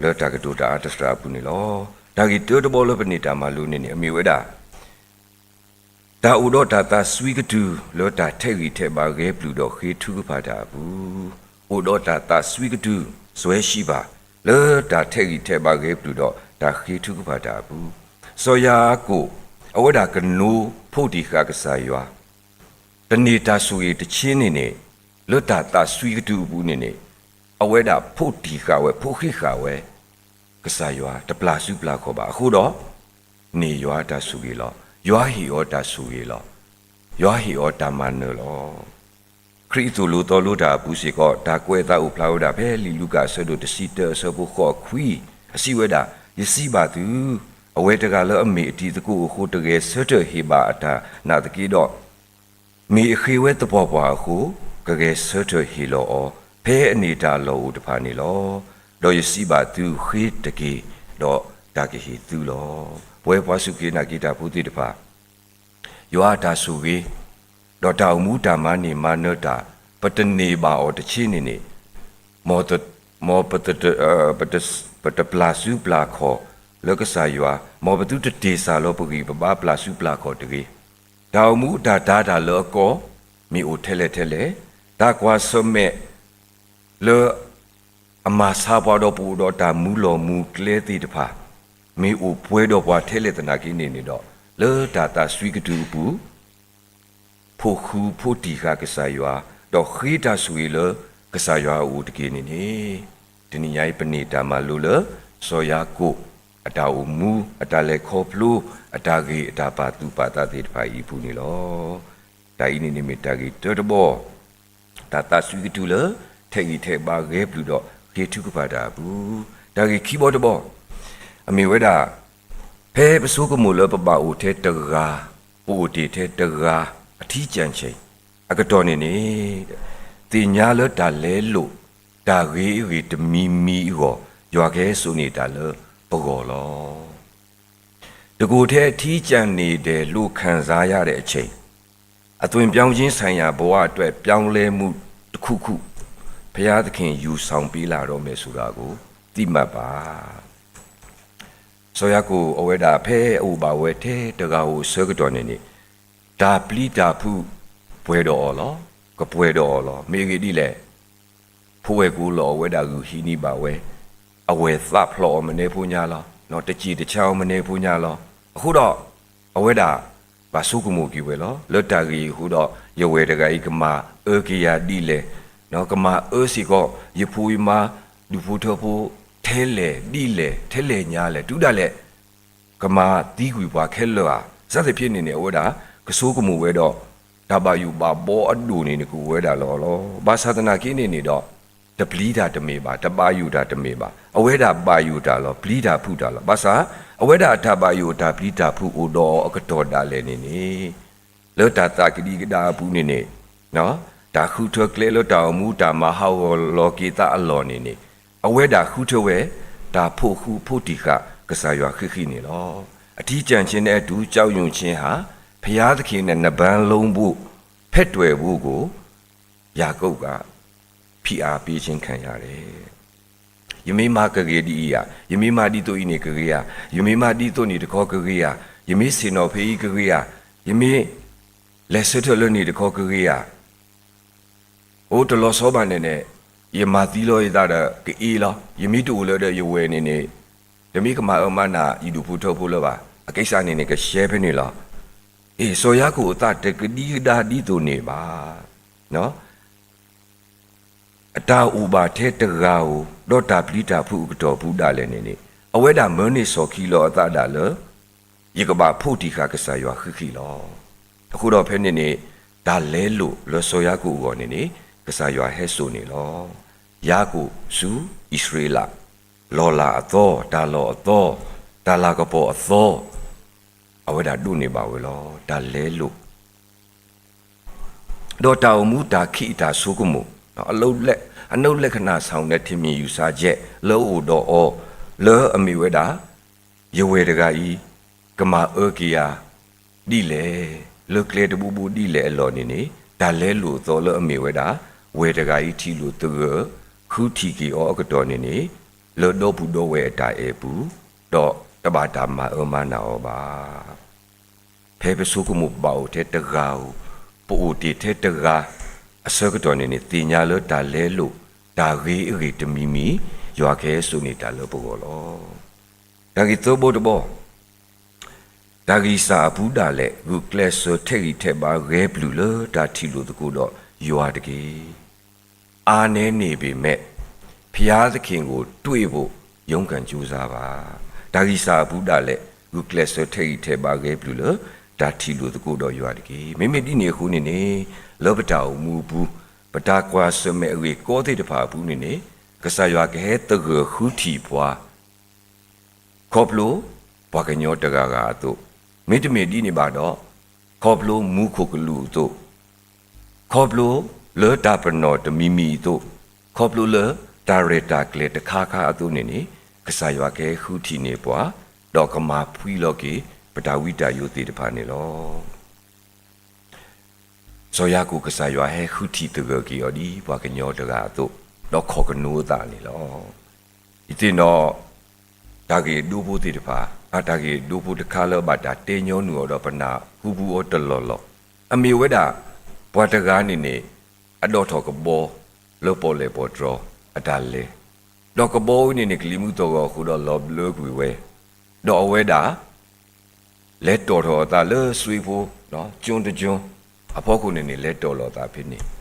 လၢတၢ်ကတိၤတၢ်အါတစှၤအပူၤန့ၣ်လီၤ. တၢ်ဂ့ၢ်တၢတဘီလၢပန့ၢ်တၢ်မၤလိန့ၣ်န့ၣ် အမ့ၢ်ဝဲဒၣ် တၢ်အိၣ်ဒီးတၢ်သးစွံကတုၤ လၢတၢ်ထဲးဂံၢ်ထဲးဘါဂဲၤပျုၢ်ဒီးဃ့ထုကဖၣ်တၢ်အပူၤ, အိၣ်ဒီးတၢ်သးစွံကတုၤ စွဲရှိပါ, လၢတၢ်ထဲးဂံၢ်ထဲးဘါဂဲၤပျုၢ်ဒီးတၢ်ဃ့ထုကဖၣ်တၢ်အပူၤ, စီၤယၤကိာ် အဝဲဒၣ်ကနိးဖိးတံၢ်ဃာ်ကစၢ်ယွၤ တန့ၢ်တၢ်ဆိၣ်ဂ့ၤတဆ့န့ၣ်န့ၣ်, လၢတၢ်သးစွံကတုၤအပူၤန့ၣ်န့ၣ်, အဝဲဒၣ်ဖိးတံၢ်ဃာ်ဝဲ ဖိးဃံးဃာ်ဝဲ ကစၢ်ယွၤတပျၢ်စုပျၢ်ခီၣ်ဘၣ်. အဃိဒီး န့ၢ်ယွၤတၢ်ဆိၣ်ဂ့ၤလီၤ. ယွၤဟ့ၣ်အီၤတၢ်ဆိၣ်ဂ့ၤလီၤ. ယွၤဟ့ၣ်အီၤတၢ်မၤနၢၤလီၤ. ခရံာ်အသိၣ်လိသီလိတၢ်အပူၤစ့ၢ်ကီး တၢ်ကွဲးအသးအိၣ်ဖျါဝဲဒၣ်ဖဲလံာ်လူၤကၣ်အဆၢဒိၣ်တဆံတၢအဆၢဖိဃိးအခွံ, အစံးဝဲဒၣ်, ယစံးဘၣ်သု, အဝဲတဂၤလၢအမ့ၢ်အတံၤသကိးအဃိ တဂဲၤဆၢထၢၣ်ဟ့ၣ်ဘၣ်အတၢ်နာ်သက့ဒီး, မ့ၢ်အဃ့ဝဲသပှၢ်ပှၢ်အဃိ, ကဂဲၤဆၢထၢၣ်ဟ့ၣ်လီၤအီၤ ဖဲအန့ၢ်တၢ်လီၢ်အိၣ်တဖၣ်န့ၣ်လီၤ. ဒီးယစံးဘၣ်သု, ဃ့တက့ၢ်, ဒီးတၢ်ကဟ့ၣ်သုလီၤ. ပဝဲပှၤစူၢ်က့ၤနာ်က့ၤတၢ်ဖိသ့ၣ်တဖၣ် ယွၤအတၢ်ဆိၣ်ဂ့ၤ, ဒီးတၢ်အိၣ်မူတၢ်မၤန့ၢ်မၤနၢၤတၢ် ပတန့ၢ်ဘၣ်အီၤတဆ့န့ၣ်န့ၣ်, မ်ပတ ပတပျၢ်စုပျၢ်ခီၣ်လၢကစၢ်ယွၤ, မ်ပသုတတ့ၢ်စၢ်လီၤပဂံၢ်ပဘါပျၢ်စုပျၢ်ခီၣ်တဂ့ၤ. တၢ်အိၣ်မူတၢ်တၤတၢ်လၢအကီ မ့ၢ်အိၣ်ထဲလဲၣ်ထဲလဲၣ်, တၢ်ကွၢ်ဆၢၣ်မဲာ်လၢ အမၤဆါပှၤဒီးပအိၣ်ဒီးတၢ်မူလီၢ်မူကျဲသ့ၣ်တဖၣ်, မ့ၢ်အိၣ်ပှဲၤဒီးပှၤထဲလဲၣ်သနာ်က့န့ၣ်န့ၣ်ဒီး, လၢတၢ်သးစွံကတုၤအပူၤ ဖိးဃူဖိးတံၢ်ဃာ်ကစၢ်ယွၤ, ဒီးဃ့တၢ်ဆိၣ်ဂ့ၤလၢကစၢ်ယွၤအအိၣ်တက့ၢ်န့ၣ်န့ၣ်, တနံၤညါအံၤပန့ၢ်တၢ်မၤလိလၢ စီၤယၤကိာ် အတၢ်အိၣ်မူ အတၢ်လဲၤခီဖျိ အတၢ်ဂ့ၢ်အတၢ်ပာ်သူၣ်ပာ်သးသ့ၣ်တဖၣ်အံၤအပူၤန့ၣ်လီၤ. တၢ်အံၤန့ၣ်န့ၣ်မ့ၢ်တၢ်ဂ့ၢ်တၢတဘီ တၢ်သးစွံကတုၤလၢ ထဲးဂံၢ်ထဲးဘါဂဲၤပျုၢ်ဒီးဃ့ထုကဖၣ်တၢ်အပူၤ, တၢ်ဂ့ၢ်ခံဘီတဘီ အမ့ၢ်ဝဲဒၣ် ဖဲပဆိကမိၣ်လၢပဘၣ်အိၣ်ထဲတဂၤ, ပအိၣ်တ့ၢ်ထဲတဂၤ အထံကၢၢ်ဆ့ၣ် အကတီၢ်န့ၣ်န့ၣ်, သ့ၣ်ညါလၢတၢ်လဲလိာ် တၢ်ဂ့ၤအဂ့ၢ်တမံၤမံၤအဂီၢ် ယွၤကဟဲစိာ်န့ၢ်တၢ်လၢပဂီၢ်လီၤ. တကိုယ်ထဲအထံးကျန်နေတယ်လို့ခံစားရတဲ့အချိန်, အသွင်ပြောင်းခြင်းဆိုင်ရာဘဝအတွက်ပြောင်းလဲမှုတစ်ခုခု ဘုရားသခင်ယူဆောင်ပေးလာတော့မယ်ဆိုတာကိုသိမှတ်ပါ. စီၤယၤကိာ်အဝဲဒၣ်ဖဲအအိၣ်ဘၣ်ဝဲထဲတဂၤဧိၤအဆၢကတီၢ်န့ၣ်န့ၣ်, တၢ်ပျံၤတၢ်ဖုးပှဲၤဒီးအီၤလီၤ, ကပှဲၤဒီးအီၤလီၤ. မ့ၢ်အဂ့ၢ်ဒ်လဲၣ်, ဖိဝဲၢ်ကိာ်လီၤအဝဲဒၣ်ဂုာ်ဟံးန့ၢ်ဘၣ်ဝဲ, အဝဲၢ်သးဖျိးအီၤမနုၤဖိညါလီၤ, တစံၣ်တဆါအီၤမနုၤဖိညါလီၤ. အဃိဒီး အဝဲဒၣ် ဘၣ်ဆိကမိၣ်က့ၤဝဲလီၤ. လၢတၢ်ဂ့ၢ်အံၤအဃိဒီး ယဝဲၢ်တဂၤအံၤ ကမၤအၢက့ၤယၤဒ်လဲၣ်, ကမၤအၢစ့ၢ်ကီး ယဖိယမါ ဒူၣ်ဖိထၢဖိ ထဲလဲၣ်ဒ်လဲၣ် ထဲလဲၣ်ညါလဲၣ် တုၤဒၣ်လဲာ် ကမၤသံကွံာ်ပှၤခဲလၢာ်ဧါ. စသဖြင့်န့ၣ်န့ၣ် အဝဲဒၣ် ကဆိကမိၣ်ဝဲဒီး တၢ်ဘၣ်ယိၣ်ဘၣ်ဘီအဒိၣ်န့ၣ်န့ၣ် ကအိၣ်ဝဲဒၣ်လီၤလီၤ. ဘၣ်ဆၣ်သနာ်က့န့ၣ်န့ၣ်ဒီး တပျံၤတၢ်တမ့ၢ်ဘၣ်, တဘၣ်ယိၣ်တၢ်တမ့ၢ်ဘၣ်. အဝဲဒၣ်ဘၣ်ယိၣ်တၢ်လီၤ, ပျံၤတၢ်ဖုးတၢ်လီၤ. ဘၣ်ဆၣ် အဝဲဒၣ်အတၢ်ဘၣ်ယိၣ်အတၢ်ပျံၤတၢ်ဖုးအိၣ်ဒီးအီၤအကတီၢ်ဒၣ်လဲာ်န့ၣ်န့ၣ် လၢတၢ်သးကဒံကဒါအပူၤန့ၣ်န့ၣ် တၢ်ဃုထၢကျဲလၢတၢ်အိၣ်မူတၢ်မၤဟးဂီၤလီၤက့ၤသးအလီၢ်န့ၣ်န့ၣ် အဝဲဒၣ်ဃုထၢဝဲ တၢ်ဖိးဃူဖိးတံၢ်ဃာ်ကစၢ်ယွၤဃံးဃံးန့ၣ်လီၤ. အထံကၢၢ်ဆ့န့ၣ်အတူ ကြောက်ရွံ့ခြင်းဟာ ဘုရားသခင်နဲ့ နှစ်ဘန်းလုံးဖို့ ဖက်တွယ်ဖို့ကို ယာကုပ်က ဖိအားပေးခြင်းခံရတယ်. ယမ့ၢ်မၤကဂ့ၤဒ်အံၤဧါ, ယမ့ၢ်မၤဒ်သိးအံၤန့ၣ်ကဂ့ၤဧါ, ယမ့ၢ်မၤဒ်သိးန့ၣ်တခီကဂ့ၤဧါ, ယမ့ၢ်ဆ့ၣ်နီၤဖဲအံၤကဂ့ၤဧါ, ယမ့ၢ်လဲၤဆၢထၢၣ်လၢန့ၣ်တခီကဂ့ၤဧါ. အိၣ်တလီၤဆီဘၣ်န့ၣ်န့ၣ် ယမၤသံလီၤယသးဒီးကအ့လီၤ. ယမ့ၢ်တအိၣ်လၢၤဒီးယဝဲၢ်န့ၣ်န့ၣ် တမ့ၢ်ကမၤအၢမၤနးယဒူၣ်ဖိထၢဖိလၢၤဘၣ်. အကဲစးန့ၣ်န့ၣ် ကရှဲဖဲန့ၣ်လီၤ. အ့ စီၤယၤကိာ်အသးတကဒံကဒါဒ်သိးန့ၣ်ဘၣ်. အတၢ်အိၣ်ဘၣ်ထဲတဂၤဧိၤ ဒီးတၢ်ပျံၤတၢ်ဖုးအကတီၢ်ပူၤဒၣ်လဲာ်န့ၣ်န့ၣ် အဝဲဒၣ်မၢန့ၢ်စီၣ်ခံလီၤအသးဒၣ်လၢ ယကဘၣ်ဖိးတံၢ်ဃာ်ကစၢ်ယွၤဃံးဃံးလီၤ. အဃိဒီးဖဲန့ၣ်န့ၣ် တၢ်လဲလိာ်လၢစီၤယၤကိာ်အဂီၢ်န့ၣ်န့ၣ် ကစၢ်ယွၤဟဲစိာ်န့ၣ်လီၤ. ယၤကိာ်ဆူအံၣ်စရ့လး လီၢ်လၤအသီ, တၢ်လီၢ်အသီ, တၢ်လၤကပီၤအသီ, အဝဲဒၣ်ဒိးန့ၢ်ဘၣ်ဝဲလီၤ. တၢ်လဲလိာ် ဒီးတၢ်အိၣ်မူတၢ်ခံးအတၢ်ဆိကမိၣ်, အနုလက္ခဏာဆောင်တဲ့ ထင်မြင်ယူဆချက် လၢအအိၣ်ဒီးအီၤ လၢအမ့ၢ်ဝဲဒၣ် ယဝဲၢ်တဂၤအံၤ ကမၤအၢက့ၤယၤဒ်လဲၣ်, လၢကျဲတဘိဘိဒ်လဲၣ်အလီၢ်န့ၣ်န့ၣ် တၢ်လဲလိာ်အသီလၢအမ့ၢ်ဝဲဒၣ် ဝဲၢ်တဂၤအံၤထံၣ်လိာ်သဂၢၢ် ဃုထံၣ်က့ၤအီၤအကတီၢ်န့ၣ်န့ၣ် လၢဒီပုၢ်ဒီဝဲၢ်အတၢ်အဲၣ်ပူၤ, ဒီးတဘၣ်တၢ်မၤအၢမၤနးအီၤဘၣ်. ဖဲပဆိကမိၣ်ပဘၣ်အိၣ်ထဲတဂၤဧိၤ, ပအိၣ်တ့ၢ်ထဲတဂၤအဆၢကတီၢ်န့ၣ်န့ၣ် သ့ၣ်ညါလၢတၢ်လဲလိာ် တၢ်ဂ့ၤအဂ့ၢ်တမံၤမံၤ ယွၤကဟဲစိာ်န့ၢ်တၢ်လၢပဂီၢ်လီၤ. တၢ်ဂ့ၢ်သၢဘီတဘီ, တၢ်ဂံၢ်စၢ်အပူၤဒၣ်လဲာ် ဂုာ်ကျဲးစၢးထဲးဂံၢ်ထဲးဘါဂဲၤပျုၢ်လၢတၢ်ထံၣ်လိာ်သကိးဒီးယွၤတက့ၢ်. အားနည်းနေပေမဲ့ ဘုရားသခင်ကိုတွေ့ဖို့ ရုန်းကန်ကြိုးစားပါ. တၢ်ဂံၢ်စၢ်အပူၤဒၣ်လဲာ် ဂုာ်ကျဲးစၢးထဲးဂံၢ်ထဲးဘါဂဲၤပျုၢ်လၢ တၢ်ထံၣ်လိာ်သကိးဒီးယွၤတက့ၢ်. မ့မ့ၢ်ဒ်န့ၣ်အဃိန့ၣ်န့ၣ် လၢပတၢ်အိၣ်မူအပူၤ, ပတၢ်ကွၢ်ဆၢၣ်မဲာ်အဂ့ၢ်ကီသ့ၣ်တဖၣ်အပူၤန့ၣ်န့ၣ် ကစၢ်ယွၤကဟဲသဂၢၢ်ဃုထံၣ်ပှၤ ခီဖျိပှၤကညီတဂၤဂၤအသိး, မ့တမ့ၢ်ဒ်န့ၣ်ဘၣ်ဒီး ခီဖျိမူခိၣ်ကလူးအသိး, ခီဖျိလၢတၢ်ပနီၣ်တမံၤမံၤအသိး, ခီဖျိလၢတၢ်ရဲၣ်တၢ်ကျဲၤတခါခါအသိးန့ၣ်န့ၣ် ကစၢ်ယွၤကဟဲဃုထံၣ်န့ၢ်ပှၤ, ဒီးကမၤဖှံလီၤက့ၤ ပတၢ်ဝံတၢ်ယိးသ့ၣ်တဖၣ်န့ၣ်လီၤ. စီၤယၤကိာ်ကစၢ်ယွၤဟဲဃုထံၣ်သဂၢၢ်က့ၤအီၤဒ်ပှၤကညီတဂၤအသိး, ဒီးခိးကနိအသးန့ၣ်လီၤ. ယသ့ၣ်နီၣ် တၢ်ဂ့ၢ်အဒိဖိသ့ၣ်တဖၣ်, အတၢ်ဂ့ၢ်အဒိဖိတခါလၢဘၣ်တၢ်တဲညီနုၢ်အီၤဒီးပနၢ်ဟူပူၤအီၤတလီၢ်လီၢ်, အမ့ၢ်ဝဲဒၣ် ပှၤတဂၤန့ၣ်န့ၣ် အဒိးထီၣ်ကဘီလၢပီၣ်လဲၣ်ပီၣ်တြီၤအတၢ်လဲၤ, ဒီးကဘီဝဲန့ၣ်န့ၣ် ကလံၤမုၢ်သီၣ်ဂီၤအဃိဒီးလီၤဘျၢကွံာ်ဝဲ, ဒီးအဝဲဒၣ် လဲၤတီၣ်ထီၣ်အသးလၢစွ့ဖိ ကၠိတကၠိ အဖီခိၣ်န့ၣ်န့ၣ် လဲၤတီၣ်လီၤသးဖဲန့ၣ်,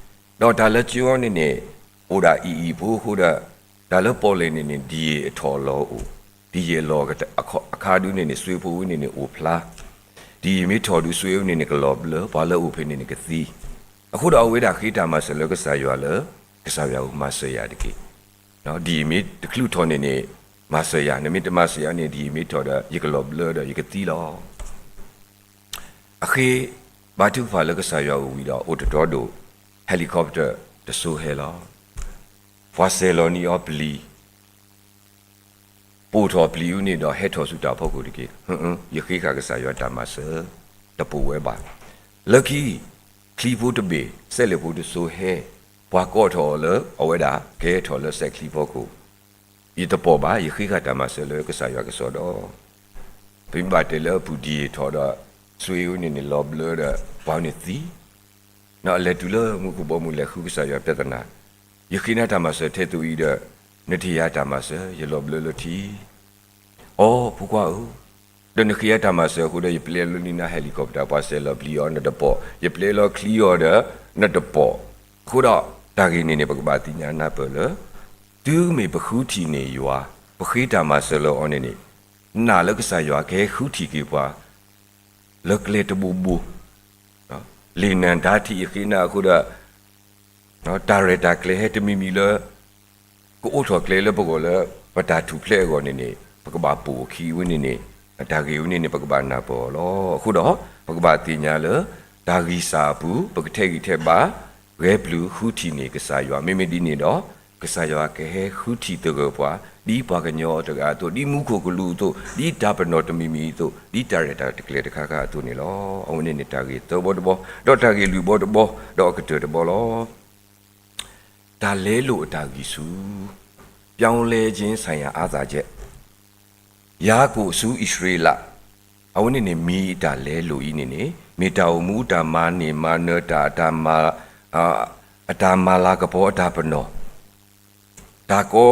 ဒီးတၢ်လၢကၠိန့ၣ်န့ၣ် အိၣ်ဒၣ်အံၤအံၤဖိအဃိဒီး တၢ်လၢပီၣ်လဲၣ်န့ၣ်န့ၣ် ဒ်ယံာ်အထီၣ်အလီၤအိၣ်, ဒ်ယံာ်အလီၢ်အခါဒုန့ၣ်န့ၣ် စွ့ဖိဝဲန့ၣ်န့ၣ်အိၣ်ဖျါ, ဒ်ယံာ်မ့ၢ်ထီၣ်ဒုစွ့ဝဲန့ၣ်န့ၣ် ကလီၤဘျၢ ပှၤလၢအိၣ်ဖဲန့ၣ်န့ၣ်ကသံ, အဃိဒီးအဝဲဒၣ်ဃ့တၢ်မၤစၢၤလၢကစၢ်ယွၤလၢ ကစၢ်ယွၤဧၢ မၤစၢၤယၤတက့ၢ် ဒ်ယံာ်မ့ၢ်တချုးထီၣ်န့ၣ်န့ၣ် မၤစၢၤယၤ, နမ့ၢ်တမၤစၢၤယၤန့ၣ် ဒ်ယံာ်မ့ၢ်ထီၣ်ဒီး ယကလီၤဘျၢဒီးယကသံလီၤ. အဃ့ဘါထုကဖၣ်လၢကစၢ်ယွၤအအိၣ်ဝံၤဒီး အိၣ်တတီဒီး helicopter တစိၤဟဲလီၤ. ပှၤစဲၤလီၤန့ၢ်အီၤပျံၤ ပိာ်ထီၣ်ပျံၤအူန့ၣ်ဒီး ဟဲထီၣ်ဆူတၢ်ဖီခိၣ်တက့ၢ်. ယဃ့ဃာ်ကစၢ်ယွၤတၢ်မၤစၢၤ တပိာ်ဝဲဘၣ်. လၢခံ ချံဖိတဘ့ၣ် စက်လှေဖိတစိၤဟဲ, ပှၤကိးထီၣ်အီၤလၢအဝဲဒၣ် ကဟဲထီၣ်လၢစဲးချံဖီခိၣ်, ယတပိာ်ဘၣ်, ယဃ့ဃာ်တၢ်မၤစၢၤလၢကစၢ်ယွၤကစီဒီ, ပမ့ၢ်ဘၣ်တဲလၢအပူၤဒ်ယံာ်ထီၣ်ဒီး စွ့အူန့ၣ်န့ၣ် လီၤဘျၢဒီး ပှၤန့ၣ်သံ အလဲၤတုၤလၢမူခိၣ်ဘီမုၢ်လဲၤဃုကစၢ်ယွၤပြဿနာ, ယဃ့နၤတၢ်မၤစၢၤထဲသိးအံၤဒီး နထံၣ်ယၤတၢ်မၤစၢၤ ယလီၤဘျၢလၢထံ, အိ ဖိခွါဧၢ, ဒီးနဃ့အတၢ်မၤစၢၤအဃိဒီး ယပျဲလီၤလံနၤ helicopter ပှၤစဲးလီၤပျံၤအီၤနတပိာ်, ယပျဲလီၤချံအီၤဒီးနတပိာ်. အဃိဒီးတၢ်ဂ့ၢ်န့ၣ်န့ၣ် ပကဘၣ်သ့ၣ်ညါနၢ်ပၢၢ်လၢ တုၤမ့ၢ်ပဃုထံၣ်န့ၢ်ယွၤ, ပဃ့တၢ်မၤစၢၤလၢအီၤန့ၣ်န့ၣ်, နာ်လၢကစၢ်ယွၤကဟဲဃုထံၣ်က့ၤပှၤ လၢကျဲတဘိဘိ, လ့ၣ်နၢ်ဒါထံးယဃ့နၤအဃိဒီး တၢ်ရဲၣ်တၢ်ကျဲၤဟဲတမံၤမံၤလၢ ကအိးထီၣ်ကျဲလၢပဂီၢ်လၢ ပတၢ်ထူၣ်ဖျဲးအဂီၢ်န့ၣ်န့ၣ် ပကဘၣ်ပိာ်အခံအဝဲန့ၣ်န့ၣ် တၢ်ဂ့ၢ်ဝဲန့ၣ်န့ၣ် ပကဘၣ်နၢ်ပၢၢ်အီၤလီၤ. အဃိဒီး ပကဘၣ်သ့ၣ်ညါလၢ တၢ်ဂံၢ်စၢ်အပူၤ ပကထဲးဂံၢ်ထဲးဘါ ဂဲၤပျုၢ်ဃုထံၣ်န့ၢ်ကစၢ်ယွၤ. မ့မ့ၢ်ဒ်န့ၣ်ဒီး ကစၢ်ယွၤကဟဲဃုထံၣ်သဂၢၢ်ပှၤ ဒ်ပှၤကညီတဂၤအသိး, ဒ်မူခိၣ်ကလူးအသိး, ဒ်တၢ်ပနီၣ်တမံၤမံၤအသိး, ဒ်တၢ်ရဲၣ်တၢ်ကျဲၤတခါခါအသိးန့ၣ်လီၤ. အဝဲန့ၣ်န့ၣ် တၢ်ဂ့ၢ်သၢဘီတဘီ, ဒီးတၢ်ဂ့ၢ်လွံၢ်ဘီတဘီ, ဒီးအကတၢၢ်တဘီလီၤ. တၢ်လဲလိာ်အတၢ်ဂံၢ်ဆူၣ်, ပြောင်းလဲခြင်းဆိုင်ရာ အားသာချက်. ယၤကိာ်ဆူအံၣ်စရ့လး, အဝဲန့ၣ်န့ၣ် မ့ၢ်တၢ်လဲလိာ်အံၤန့ၣ်န့ၣ် မ့ၢ်တၢ်အိၣ်မူတၢ်မၤန့ၢ်မၤနၢၤတၢ်, အတၢ်မၤ, အတၢ်မၤလၤကပီၤအတၢ်ပနီၣ်, တၢ်ကီ,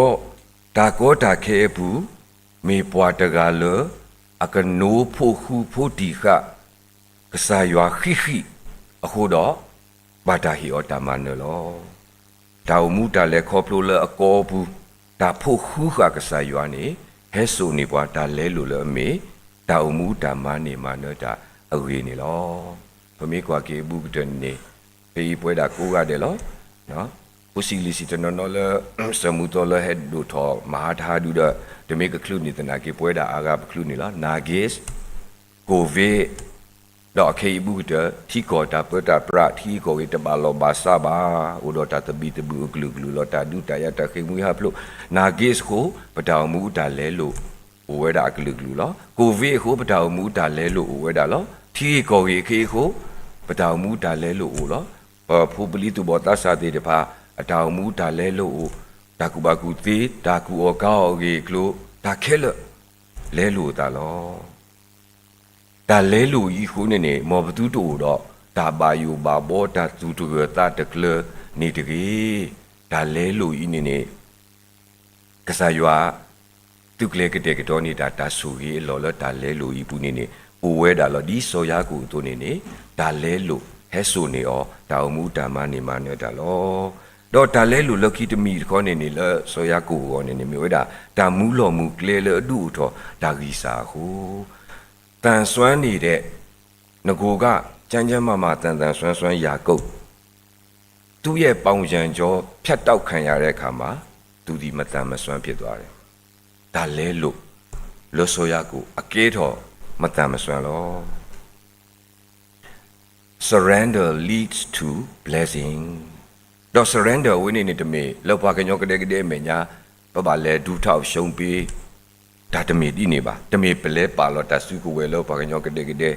တၢ်ကီတၢ်ခဲအပူၤ, မ့ၢ်ပှၤတဂၤလၢ အကနိဖိဃူဖိတံၢ်ဃာ် ကစၢ်ယွၤဃံးဃံးအဃိဒီး ဘၣ်တၢ်ဟ့ၣ်အီၤတၢ်မၤနၢၤလီၤ. တၢ်အိၣ်မူတၢ်လဲၤခီဖျိလၢအကီအပူၤ တၢ်ဖိဃူဃာ်ကစၢ်ယွၤန့ၣ် ဟဲစိာ်န့ၢ်ပှၤတၢ်လဲလိာ်လၢအမ့ၢ် တၢ်အိၣ်မူတၢ်မၤန့ၢ်မၤနၢၤတၢ်အဂ့ၢ်န့ၣ်လီၤ. ပမ့ၢ်ကွၢ်က့ၤအဘူးကတၢၢ်န့ၣ်န့ၣ် ပအံၤပဝဲဒၣ်ကိးဂၤဒဲးလီၤ. ဖိဆံးလံာ်ဆံးတနီၤနီၤလၢ စၢၤမူသီလၢဟဲဒိၣ်ထီၣ်မဟါတဟါဒုဒီး တမ့ၢ်ကချုးန့ၢ်သနာ်က့ ပဝဲဒၣ်အါဂၤပချုးန့ၢ်လီၤ. နာ်က့း, COVID, ဒီးခဲအံၤအဘူးကတၢၢ် ထံကီၢ်တၢ်ပၢတၢ်ပြး ထံဂ့ၢ်ကီၢ်ဂ့ၢ်တဘၣ်လီၢ်ဘၣ်စးဘၣ်, အိၣ်ဒီးတၢ်သဘံၣ်သဘုၣ်အကလုာ်ကလုာ်လီၤ. တၢ်ဒုးတၢ်ယၤ တၢ်ဃ့ၢ်မှံဟးဖျိး, နာ်က့းအဃိ ပတၢ်အိၣ်မူအတၢ်လဲလိာ် အိၣ်ဝဲဒၣ်အကလုာ်ကလုာ်လီၤ. COVIDအဃိ ပတၢ်အိၣ်မူအတၢ်လဲလိာ်အိၣ်ဝဲဒၣ်လီၤ. ထံဂ့ၢ်ကီၢ်ဂ့ၢ်အခ့အဃိ ပတၢ်အိၣ်မူအတၢ်လဲလိာ်အိၣ်လီၤ. ပဖိပလံၤသူၣ်ဘီၣ်သးစၢ်သ့ၣ်တဖၣ် အတၢ်အိၣ်မူအတၢ်လဲလိာ်အိၣ်, တၢ်ကူၣ်ဘၣ်ကူၣ်သ့, တၢ်ကူၣ်အီၣ်ကါအီၣ်အဂ့ၢ်အကျိၤ, တၢ်ခဲလၢာ် လဲလိာ်အသးလီၤ. တၢ်လဲလိာ်အံၤအဃိန့ၣ်န့ၣ် မ်ပသုတအိၣ်ဒီး တၢ်ဘၣ်ယိၣ်ဘၣ်ဘီ တၢ်သူၣ်တဂၢၢ်သးတကျၢၤန့ၣ်တဂ့ၤ. တၢ်လဲလိာ်အံၤန့ၣ်န့ၣ် ကစၢ်ယွၤ သုးကျဲၤကတဲာ်ကတီၤန့ၢ်တၢ် တၢ်ဆိၣ်ဂ့ၤအလီၢ်လၢတၢ်လဲလိာ်အံၤအပူၤန့ၣ်န့ၣ် အိၣ်ဝဲဒၣ်လီၤ. ဒ်စီၤယၤကိာ်အသိးန့ၣ်န့ၣ် တၢ်လဲလိာ်ဟဲစိာ်န့ၢ်အီၤ တၢ်အိၣ်မူတၢ်မၤန့ၢ်မၤနၢၤတၢ်လီၤ. ဒီးတၢ်လဲလိာ်လၢခံတမံၤတခီန့ၣ်န့ၣ် လၢစီၤယၤကိာ်အဂီၢ်န့ၣ်န့ၣ် မ့ၢ်ဝဲဒၣ် တၢ်မူလီၢ်မူကျဲလၢအဒုးအိၣ်ထီၣ်တၢ်ဂံၢ်စၢ်အဃိ သန်စွမ်း န့ၣ်ဒီး နဂိၤက ကျန်းကျန်းမာမာ သန်သန်စွမ်းစွမ်း ယာကုပ် သူ့ရဲ့ပုံစံကြော ဖြတ်တောက်ခံရတဲ့အခါမှာ သူသည် မသန်မစွမ်းဖြစ်သွားတယ်. တၢ်လဲလိာ် လၢစီၤယၤကိာ် အကဲထီၣ် မသန်မစွမ်း လီၤ. Surrender leads to blessing. ဒီး surrender အဝဲန့ၣ်န့ၣ် တမ့ၢ်လၢပှၤကညီကဒဲကဒဲ အမဲာ်ညါ ပဘၣ်လဲၤဒုးထီၣ်ရှုံးပေး တၢ်တမ့ၢ်ဒ်န့ၣ်ဘၣ်. တမ့ၢ်ပလဲၤပာ်လီၤတၢ်စုကဝဲၤလၢပှၤကညီကဒဲကဒဲ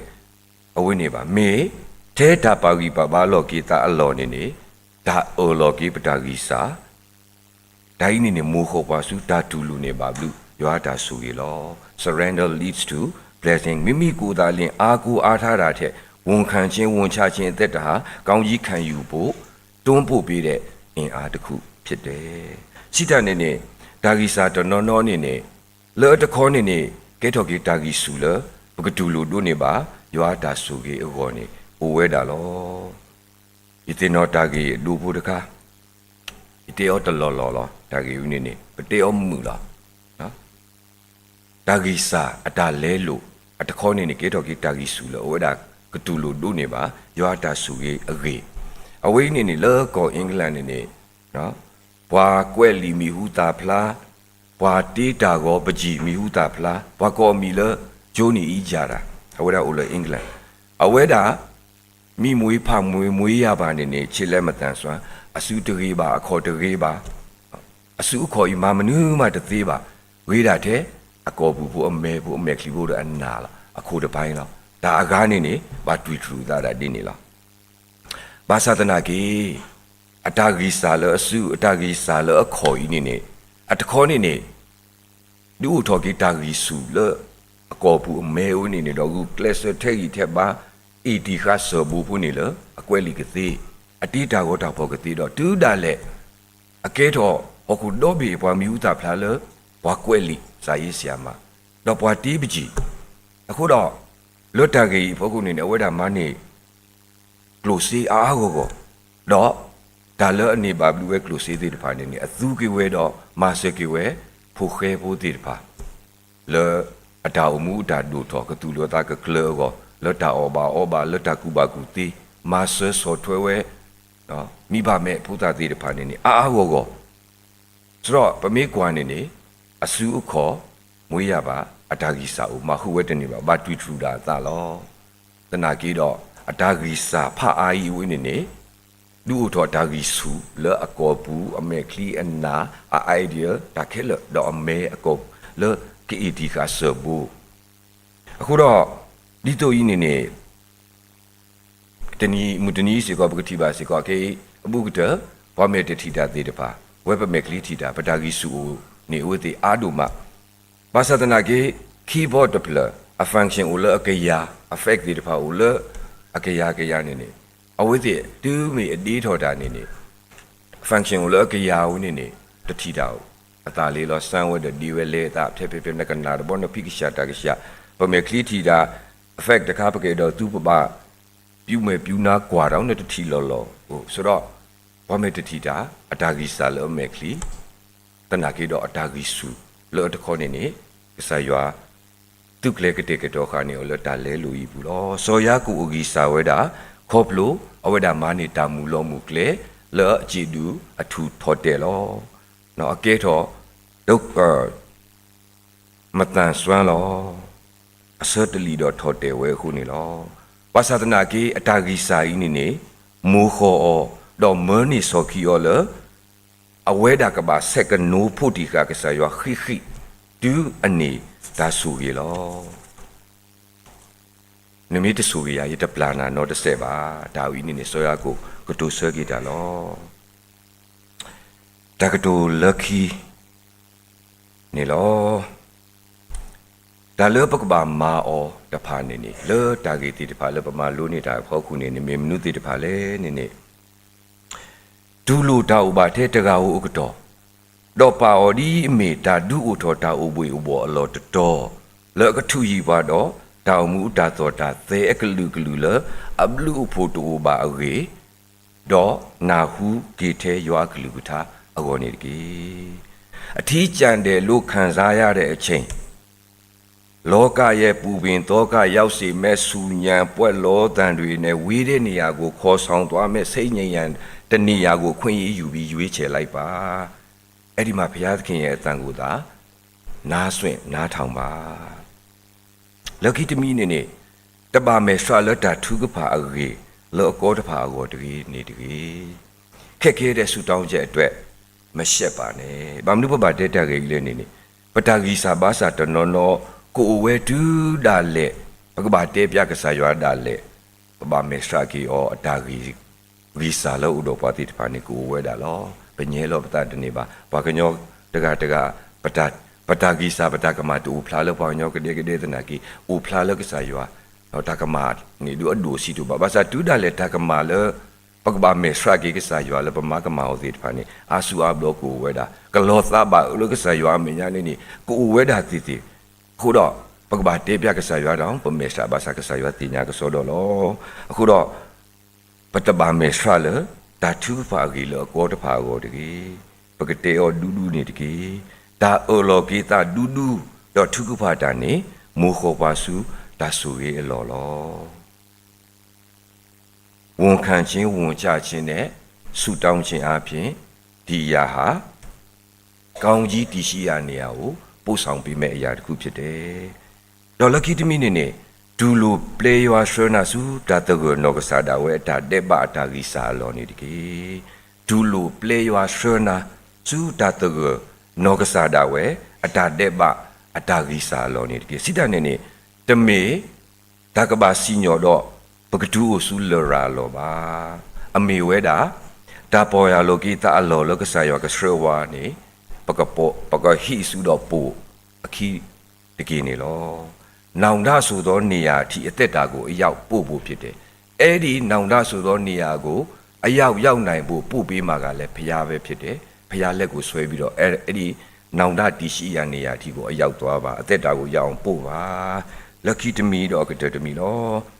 အဝဲန့ၣ်ဘၣ်. မ့ၢ်ထဲတၢ်ပာ်ဂံၢ်ပာ်ဘါ လီၢ်က့ၤသးအလီၢ်န့ၣ်န့ၣ် တၢ်အၢၣ်လီၤက့ၤပတၢ်ဂံၢ်စၢ် တၢ်အံၤန့ၣ်န့ၣ် မိၢ်ဃီၣ်ပှၤဆူတၢ်တူၢ်လိာ်န့ၣ်ဘၣ်ဘျုး ယွၤတၢ်ဆိၣ်ဂ့ၤလီၤ. Surrender leads to blessing. မိမိကိုယ်သာလျှင် အားကိုးအားထားတာထက် ဝန်ခံခြင်း၊ ဝန်ချခြင်းအသက်တာဟာ ကောင်းကြီးခံယူဖို့ တွန်းပို့ပေးတဲ့ အင်အားတစ်ခုဖြစ်တယ်. စံးတၢ်န့ၣ်န့ၣ် တၢ်ဂံၢ်စၢ်တနီၤနီၤန့ၣ်န့ၣ် လၢအတခီန့ၣ်န့ၣ် ကဲထီၣ်က့ၤတၢ်ဂံၢ်ဆူၣ်လၢ ပကတူၢ်လိာ်ဒိးန့ၢ်ဘၣ် ယွၤတၢ်ဆိၣ်ဂ့ၤအဂီၢ်န့ၣ် အိၣ်ဝဲဒၣ်လီၤ. ယသ့ၣ်နီၣ်တၢ်ဂ့ၢ်အဒိဖိတခါ, ယတဲအီၤတလီၢ်လီၢ်လီၤ. တၢ်ဂ့ၢ်ဝဲန့ၣ်န့ၣ် ပတဲအီၤမုာ်လီၤ. တၢ်ဂံၢ်စၢ်အတၢ်လဲလိာ် အတခီန့ၣ်န့ၣ် ကဲထီၣ်က့ၤတၢ်ဂံၢ်ဆူၣ်လၢအဝဲဒၣ် ကတူၢ်လိာ်ဒိးန့ၢ်ဘၣ် ယွၤတၢ်ဆိၣ်ဂ့ၤအဂ့ၢ်. အဝဲအံၤန့ၣ်န့ၣ် လၢကီၢ် England န့ၣ်န့ၣ် ပှၤကွဲးလံာ်မံၤဟူသၣ်ဖျါ, ပှၤတ့တၢ်ဂီၤပကံၢ်မံၤဟူသၣ်ဖျါ, ပှၤကိးအမံၤလၢ Johnny အံၤယၤတၢ်, အဝဲဒၣ်အိၣ်လၢ England, အဝဲဒၣ် မံမွေးဖးမွေး မွေးရာပါ န့ၣ်န့ၣ် ခြေလက်မသန်စွမ်း, အစုတဂ့ၤဘၣ်, အခီၣ်တဂ့ၤဘၣ်, အစုအခီၣ်အံၤ မၤမနုၤမးတသ့ဘၣ်, ဂ့ၤဒၣ်ထဲ အကိာ်ပူၤဖိ အမဲာ်ဖိ အမဲာ်ချံဖိဒီးအနၢ်လီၤ, အခိၣ်တပၤလီၤ. တၢ်အဂၤန့ၣ်န့ၣ် ဘၣ်တွံၢ်ထူၣ်သးဒၣ်ဒ်န့ၣ်လီၤ. ဘၣ်ဆၣ်သနာ်က့ အတၢ်ဂံၢ်စၢ်လၢအစု အတၢ်ဂံၢ်စၢ်လၢအခီၣ်အံၤန့ၣ်န့ၣ် အတခီန့ၣ်န့ၣ် ဒုးအိၣ်ထီၣ်က့ၤတၢ်ဂံၢ်ဆူၣ်လၢ အကိာ်ပူၤအမဲာ်အိၣ်န့ၣ်န့ၣ်ဒီး ဂုာ်ကျဲးစၢးထဲးဂံၢ်ထဲးဘါ အ့ၣ်တံၢ်ဃာ်စၢၤဘိဖိန့ၣ်လၢ အကွဲးလံာ်ကသ့, အတ့တၢ်ဂီၤတၢ်ဖီၣ်ကသ့ဒီး တုၤဒၣ်လဲာ် အကဲထီၣ်ဟီၣ်ခိၣ်ဒီဘ့ၣ်အပှၤမံၤဟူသၣ်ဖျါလၢ ပှၤကွဲးလံာ် စာရေးဆရာမ, ဒီးပှၤတ့ပကံၢ် အဃိဒီး လၢတၢ်ဂ့ၢ်အံၤအဖီခိၣ်န့ၣ်န့ၣ် အဝဲဒၣ်မၤန့ၢ် ကျိၣ်စ့အါအါဂီၢ်ဂီၢ်, ဒီးတၢ်လၢအန့ၢ်ဘၣ်ဘျုးဝဲကျိၣ်စ့သ့ၣ်တဖၣ်န့ၣ်န့ၣ် အသူက့ၤဝဲဒီးမၤစၢၤက့ၤဝဲ ဖိၣ်ဃဲဖိသ့ၣ်တဖၣ် လၢအတၢ်အိၣ်မူအတၢ်ဒိၣ်ထီၣ် ကသူၣ်လၢသးကကျၢၤအဂီၢ်, လၢတၢ်အီၣ်ဘၣ်အီဘၣ်, လၢတၢ်ကူၣ်ဘၣ်ကူၣ်သ့, မၤစၢၤဆီၣ်ထွဲဝဲ မိဘၣ်မဲာ်ဖိသၣ်သ့ၣ်တဖၣ်န့ၣ်န့ၣ် အါအါဂီၢ်ဂီၢ် ဆိုတော့ ပမ့ၢ်ကွၢ်န့ၣ်န့ၣ် အစုအခီၣ် မွေးရာပါ အတၢ်ဂံၢ်စၢ်အိၣ် မၤဃုာ်ဝဲတန့ၢ်ဘၣ်, ဘၣ်တွံၢ်ထူၣ်ဒၣ်အသးလီၤ. သနာ်က့ဒီး အတၢ်ဂံၢ်စၢ်ဖးအါအံၤအဝဲန့ၣ်န့ၣ် ဒုးအိၣ်ထီၣ်အတၢ်ဂံၢ်ဆူၣ်လၢအကိာ်ပူၤ, အမဲာ်ချံ, အနၢ်, အ idea တၢ်ခဲလၢာ် ဒီးအမဲအကိာ်လၢကအ့ၣ်တံၢ်ဃာ်စၢၢ်ဘိ အဃိဒီး ဒ်သိးအံၤန့ၣ်န့ၣ် တနံၤမုၢ်တနံၤစ့ၢ်ကီး ပကထံၣ်ဘၣ်စ့ၢ်ကီးက့ အဘူးကတၢၢ် ပှၤမဲာ်တထံၣ်တၢ်သ့ၣ်တဖၣ် ဝဲပမဲာ်ချံထံၣ်တၢ် ပတၢ်ဂံၢ်ဆူၣ်အိၣ်န့ၣ် အဝဲသ့ၣ်အါဒိၣ်မး, ဘၣ်ဆၣ်သနာ်က့ keyboard တဖျၢၣ် အ function အိၣ်လၢအကယၤ, effect သ့ၣ်တဖၣ်အိၣ်လၢအကယၤကယၤန့ၣ်န့ၣ် အဝဲသ့ၣ်တုၤမ့ၢ်အဒ့ထီၣ်တၢ်န့ၣ်န့ၣ် function အိၣ်လၢအကယၤဝဲန့ၣ်န့ၣ် တထံၣ်တၢ်အိၣ် အသးလ့လီၤ စၢ်ဝဲဒီးဒ့ဝဲလဲၤသး ဖဲဖဲဖဲ နကနၣ်တဘီ နဖံးကစၢ်တၢ်ကစၢ်, ပမဲာ်ချံထံၣ်တၢ် effect တခါ ပကအဲၣ်ဒိးသူပဘၣ် ပျူးမဲာ်ပျူးနါကွၢ်ဒီး နတထံၣ်လီၤလီၤအိၣ် ဆိုတော့ ပှၤမဲာ်တထံၣ်တၢ် အတၢ်ဂံၢ်စၢ်လၢအမဲာ်ချံ သနာ်က့ဒီးအတၢ်ဂံၢ်ဆူၣ်လၢအတခီန့ၣ်န့ၣ် ကစၢ်ယွၤ သုးကျဲၤကတဲာ်ကတီၤဃာ်န့ၢ်အီၤလၢတၢ်လဲလိာ်အံၤအပူၤလီၤ. စီၤယၤကိာ်အဂံၢ်စၢ်ဝဲဒၣ် ခီဖျိအဝဲဒၣ်မၤန့ၢ်တၢ်မုၢ်လီၤမုၢ်ကျဲ လၢအစံးဒုးအထူၣ်ထီၣ်တဲာ်လီၤ. အကဲထီၣ် ဒုက္ခ မသန်စွမ်းလီၤ. အဆၢတလံာ်ဒီးထီၣ်တဲာ်ဝဲအဃိန့ၣ်လီၤ. ဘၣ်ဆၣ်သနာ်က့ အတၢ်ဂံၢ်စၢ်အံၤန့ၣ်န့ၣ် မိၢ်ဃီၣ်အီၤ ဒီးမၢန့ၢ်ဆီၣ်ခံအီၤလၢ အဝဲဒၣ်ကဘၣ်ဆဲးကနိးဖိးတံၢ်ဃာ်ကစၢ်ယွၤဃံးဃံး တုၤအန့ၢ်တၢ်ဆိၣ်ဂ့ၤလီၤ. နမ့ၢ်တဆိၣ်ဂ့ၤယၤ ယတပျၢ်နၤနီတစဲးဘၣ်. တၢ်ဝဲအံၤန့ၣ်န့ၣ် စီၤယၤကိာ်ကတိၤဆၢက့ၤတၢ်လီၤ. တၢ်ကတိၤလၢခံန့ၣ်လီၤ. တၢ်လၢပကဘၣ်မၤအီၤတဖၣ်န့ၣ်န့ၣ် လၢတၢ်ဂ့ၢ်သ့ၣ်တဖၣ်လၢပမၤလိန့ၢ်တၢ်အဖီခိၣ်န့ၣ်န့ၣ် မ့ၢ်မနုၤသ့ၣ်တဖၣ်လဲၣ်န့ၣ်န့ၣ် တူၢ်လိာ်တၢ်အိၣ်ဘၣ်ထဲတဂၤဧိၤအကတီၢ်, ဒီးပာ်အီၤဒ်အမ့ၢ်တၢ်ဒုးအိၣ်ထီၣ်တၢ်အိၣ်ဘှ့ၣ်အိၣ်ဘှီၣ်အလီၢ်တတီၤ, လၢအကထုးယံၤပှၤဒီးတၢ်အိၣ်မူအတၢ်သီၣ်တၢ်သဲအကလုာ်ကလုာ်လၢ အဘျုးအဖှိၣ်တအိၣ်ဘၣ်အဂ့ၢ်, ဒီးနၢ်ဟူက့ၤထဲယွၤအကလုၢ်ကထါအဂီၢ်န့ၣ်တက့ၢ်. အထီးကျန်တဲ့ လို့ခံစားရတဲ့အချိန် လောကရဲ့ပူပင်သောကရောက်စေမဲ့ဆူညံပွက်လောသံတွေနဲ့ ဝေးတဲ့နေရာကို ခေါ်ဆောင်သွားမဲ့ စိတ်ငြိမ်းရာတစ်နေရာကို ခွင့်ယူပြီး ရွေးချယ်လိုက်ပါ. အဲ့ဒီမှာ ဘုရားသခင်ရဲ့အသံကိုသာ နားစွင့်နားထောင်ပါ. လၢခံတမံၤန့ၣ်န့ၣ် တဘၣ်မဲာ်ဆှးလၢတၢ်ထုကဖၣ်အဂ့ၢ် လၢအကီတဖၣ်အဂီၢ်တဂ့ၤန့ၣ်တဂ့ၤ. ခက်ခဲတဲ့ဆုတောင်းချက်အတွက် မရှက်ပါနဲ့. ဘၣ်မနုၤပဘၣ်တဲတၢ်ဂ့ၢ်အံၤလဲၣ်န့ၣ်န့ၣ် ပတၢ်ဂံၢ်စၢ်ဘါစၢ်တနီၤနီၤ ကအိၣ်ဝဲတုၤဒၣ်လဲာ် ပကဘၣ်တဲပျးကစၢ်ယွၤဒၣ်လဲာ် ပဘၣ်မဲာ်ဆှးက့ၤအီၤ အတၢ်ဂ့ၢ် ဂံၢ်စၢ်လၢအိၣ်ဒီးပှၤသ့ၣ်တဖၣ်န့ၣ် ကအိၣ်ဝဲဒၣ်လီၤ. ပညဲလီၤပသးတန့ၢ်ဘၣ်. ပှၤကညီတဂၤတဂၤ ပတၢ် ပတၢ်ဂံၢ်စၢ် ပတၢ်ကမၣ်တအိၣ်ဖျါလၢပှၤကညီကဒဲကဒဲသနာ်က့ အိၣ်ဖျါလၢကစၢ်ယွၤ တၢ်ကမၣ်န့ၣ် ဒုးအဒိၣ်အဆံးတအိၣ်ဘၣ်. ဘၣ်ဆၣ်တုၤဒၣ်လဲာ်တၢ်ကမၣ်လၢ ပကဘၣ်မဲာ်ဆှးက့ၤကစၢ်ယွၤလၢပမၤကမၣ်အီၤသ့ၣ်တဖၣ်န့ၣ် အါစုအါဘျီကအိၣ်ဝဲဒၣ် ကလီၤသးဘၣ်အၢလၢကစၢ်ယွၤအမဲာ်ညါန့ၣ်န့ၣ် ကအိၣ်ဝဲဒၣ်သ့ၣ်သ့ၣ်. အဃိဒီး ပကဘၣ်တဲပျးကစၢ်ယွၤဒီး ပမဲာ်ဆှးဘၣ်ဆၣ်ကစၢ်ယွၤသ့ၣ်ညါကစီဒီလီၤ. အဃိဒီး ပတဘၣ်မဲာ်ဆှးလၢ တၢ်ထုကဖၣ်အဂ့ၢ်လၢအကီတဖၣ်အဂီၢ်တဂ့ၤ. ပကတဲအီၤဒူဒူန့ၣ်တက့ၢ်. တၢ်အၢၣ်လီၤက့ၤသးဒူဒူ ဒီးထုကဖၣ်တၢ်န့ၣ် မိၢ်ဃီၣ်ပှၤဆူတၢ်ဆိၣ်ဂ့ၤအလီၢ်လီၤ. ဝန်ခံခြင်း ဝန်ချခြင်းနဲ့ ဆုတောင်းခြင်းအားဖြင့် ဒီအရာဟာ ကောင်းကြီးတည်ရှိရာနေရာကို ပို့ဆောင်ပေးမယ့်အရာတစ်ခုဖြစ်တယ်. ဒီးလၢခံတမံၤန့ၣ်န့ၣ် တူၢ်လိာ်ပျဲယွၤဆှၢနၤဆူတၢ်သဂၢၢ်နီၢ်ကစၢ်ဒၣ်ဝဲ အတၢ်ဒဲးဘးအတၢ်ဂံၢ်စၢ်အလီၢ်န့ၣ်တက့ၢ်. တူၢ်လိာ်ပျဲယွၤဆှၢနၤဆူတၢ်သဂၢၢ်နီၢ်ကစၢ်ဒၣ်ဝဲ အတၢ်ဒဲးဘးအတၢ်ဂံၢ်စၢ်အလီၢ်န့ၣ်တက့ၢ်. စံးတၢ်န့ၣ်န့ၣ် တမ့ၢ် တၢ်ကဘၣ်စံၣ်ညီၣ်ဒီး ပကတုၤအိၣ်ဆူလရာ်အလီၢ်ဘၣ်. အမ့ၢ်ဝဲဒၣ် တၢ်ပီၢ်ယၢ်လီၤက့ၤသးအလီၢ်လၢကစၢ်ယွၤကဆှၢဝဲန့ၣ် ပကပိာ် ပကဟံးဆူဒီးပိာ်အခံတက့ၢ်န့ၣ်လီၤ. နောင်တဆိုသောနေရာအထိ အသက်တာကို အရောက်ပို့ဖို့ဖြစ်တယ်. အဲဒီနောင်တဆိုသောနေရာကို အရောက်ရောက်နိုင်ဖို့ ပို့ပေးမှာကလည်း ဘုရားပဲဖြစ်တယ်. ဘုရားလက်ကိုဆွဲပြီးတော့ အဲ- အဲဒီနောင်တတည်ရှိရာနေရာအထိကို အရောက်သွားပါ။ အသက်တာကို ရအောင်ပို့ပါ. လၢခံတမံၤဒီးအကတၢၢ်တမံၤလီၤ.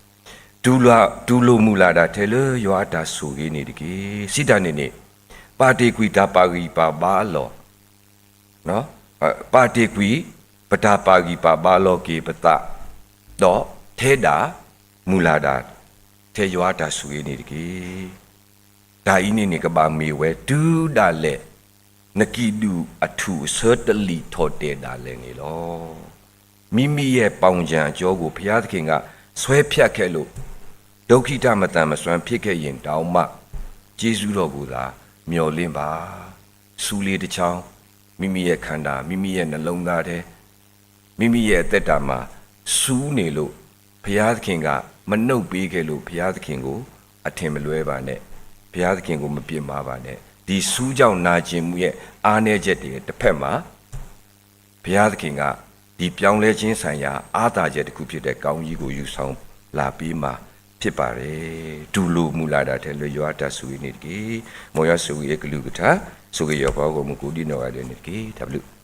တူၢ်လိာ်မုၢ်လၢ်ဒၣ်ထဲလၢယွၤအတၢ်ဆိၣ်ဂ့ၤန့ၣ်တက့ၢ်. စံးတၢ်န့ၣ်န့ၣ်, ပာ်တ့ၢ်ကွံာ်တၢ်ပာ်ဂံၢ်ပာ်ဘါအလီၢ်, ပာ်တ့ၢ်ကွံာ် ပတၢ်ပာ်ဂံၢ်ပာ်ဘါလီၤက့ၤပသး, ဒီးထဲဒၣ်မုၢ်လၢ်ဒၣ် ထဲယွၤအတၢ်ဆိၣ်ဂ့ၤန့ၣ်တက့ၢ်. တၢ်အံၤန့ၣ်န့ၣ် ကဘၣ်မ့ၢ်ဝဲတုၤဒၣ်လဲာ် နကံၣ်ဒုၣ်အထူၣ်အဆၢတလံာ်ထီၣ်တဲာ်ဒၣ်လဲာ်န့ၣ်လီၤ. မ့မ့ၢ်ယဲၢ်ပီၣ်ယၢၢ်အကၠီကိၣ် ဘုရားသခင်က ဆွဲဖြတ်ခဲ့လို့ ဒုက္ခိတမသန်မစွမ်းဖြစ်ခဲ့ရင်တောင်မှ ကျေးဇူးတော်ကိုသာမျှော်လင့်ပါ. ဆူးလေတစ်ချောင်း, မိမိရဲ့ခန္ဓာ, မိမိရဲ့နှလုံးသားထဲ မိမိရဲ့အသက်တာမှာ ဆူးနေလို့ ဘုရားသခင်က မနှုတ်ပေးခဲ့လို့ ဘုရားသခင်ကို အထင်မလွဲပါနဲ့, ဘုရားသခင်ကို မပြစ်မှားပါနဲ့. ဒီဆူးကြောင့်နာကျင်မှုရဲ့အားနည်းချက်တွေတစ်ဖက်မှာ ဘုရားသခင်က ဒီပြောင်းလဲခြင်းဆိုင်ရာ အားသာချက်တစ်ခုဖြစ်တဲ့ ကောင်းကြီးကို ယူဆောင်လာပေးမှာ ဖြစ်ပါတယ်. တူၢ်လိာ်မုၢ်လၢ်ဒၣ်ထဲလၢယွၤအတၢ်ဆိၣ်ဂ့ၤန့ၣ်တက့ၢ်. မ်ယွၤဆိၣ်ဂ့ၤအကလုၢ်ကထါ, ဆိၣ်ဂ့ၤယွၤပှၤဂီၢ်မုၢ်ကိးဒံနီၢ်ဂၤဒဲးန့ၣ်တက့ၢ်. တၢ်ဘျုး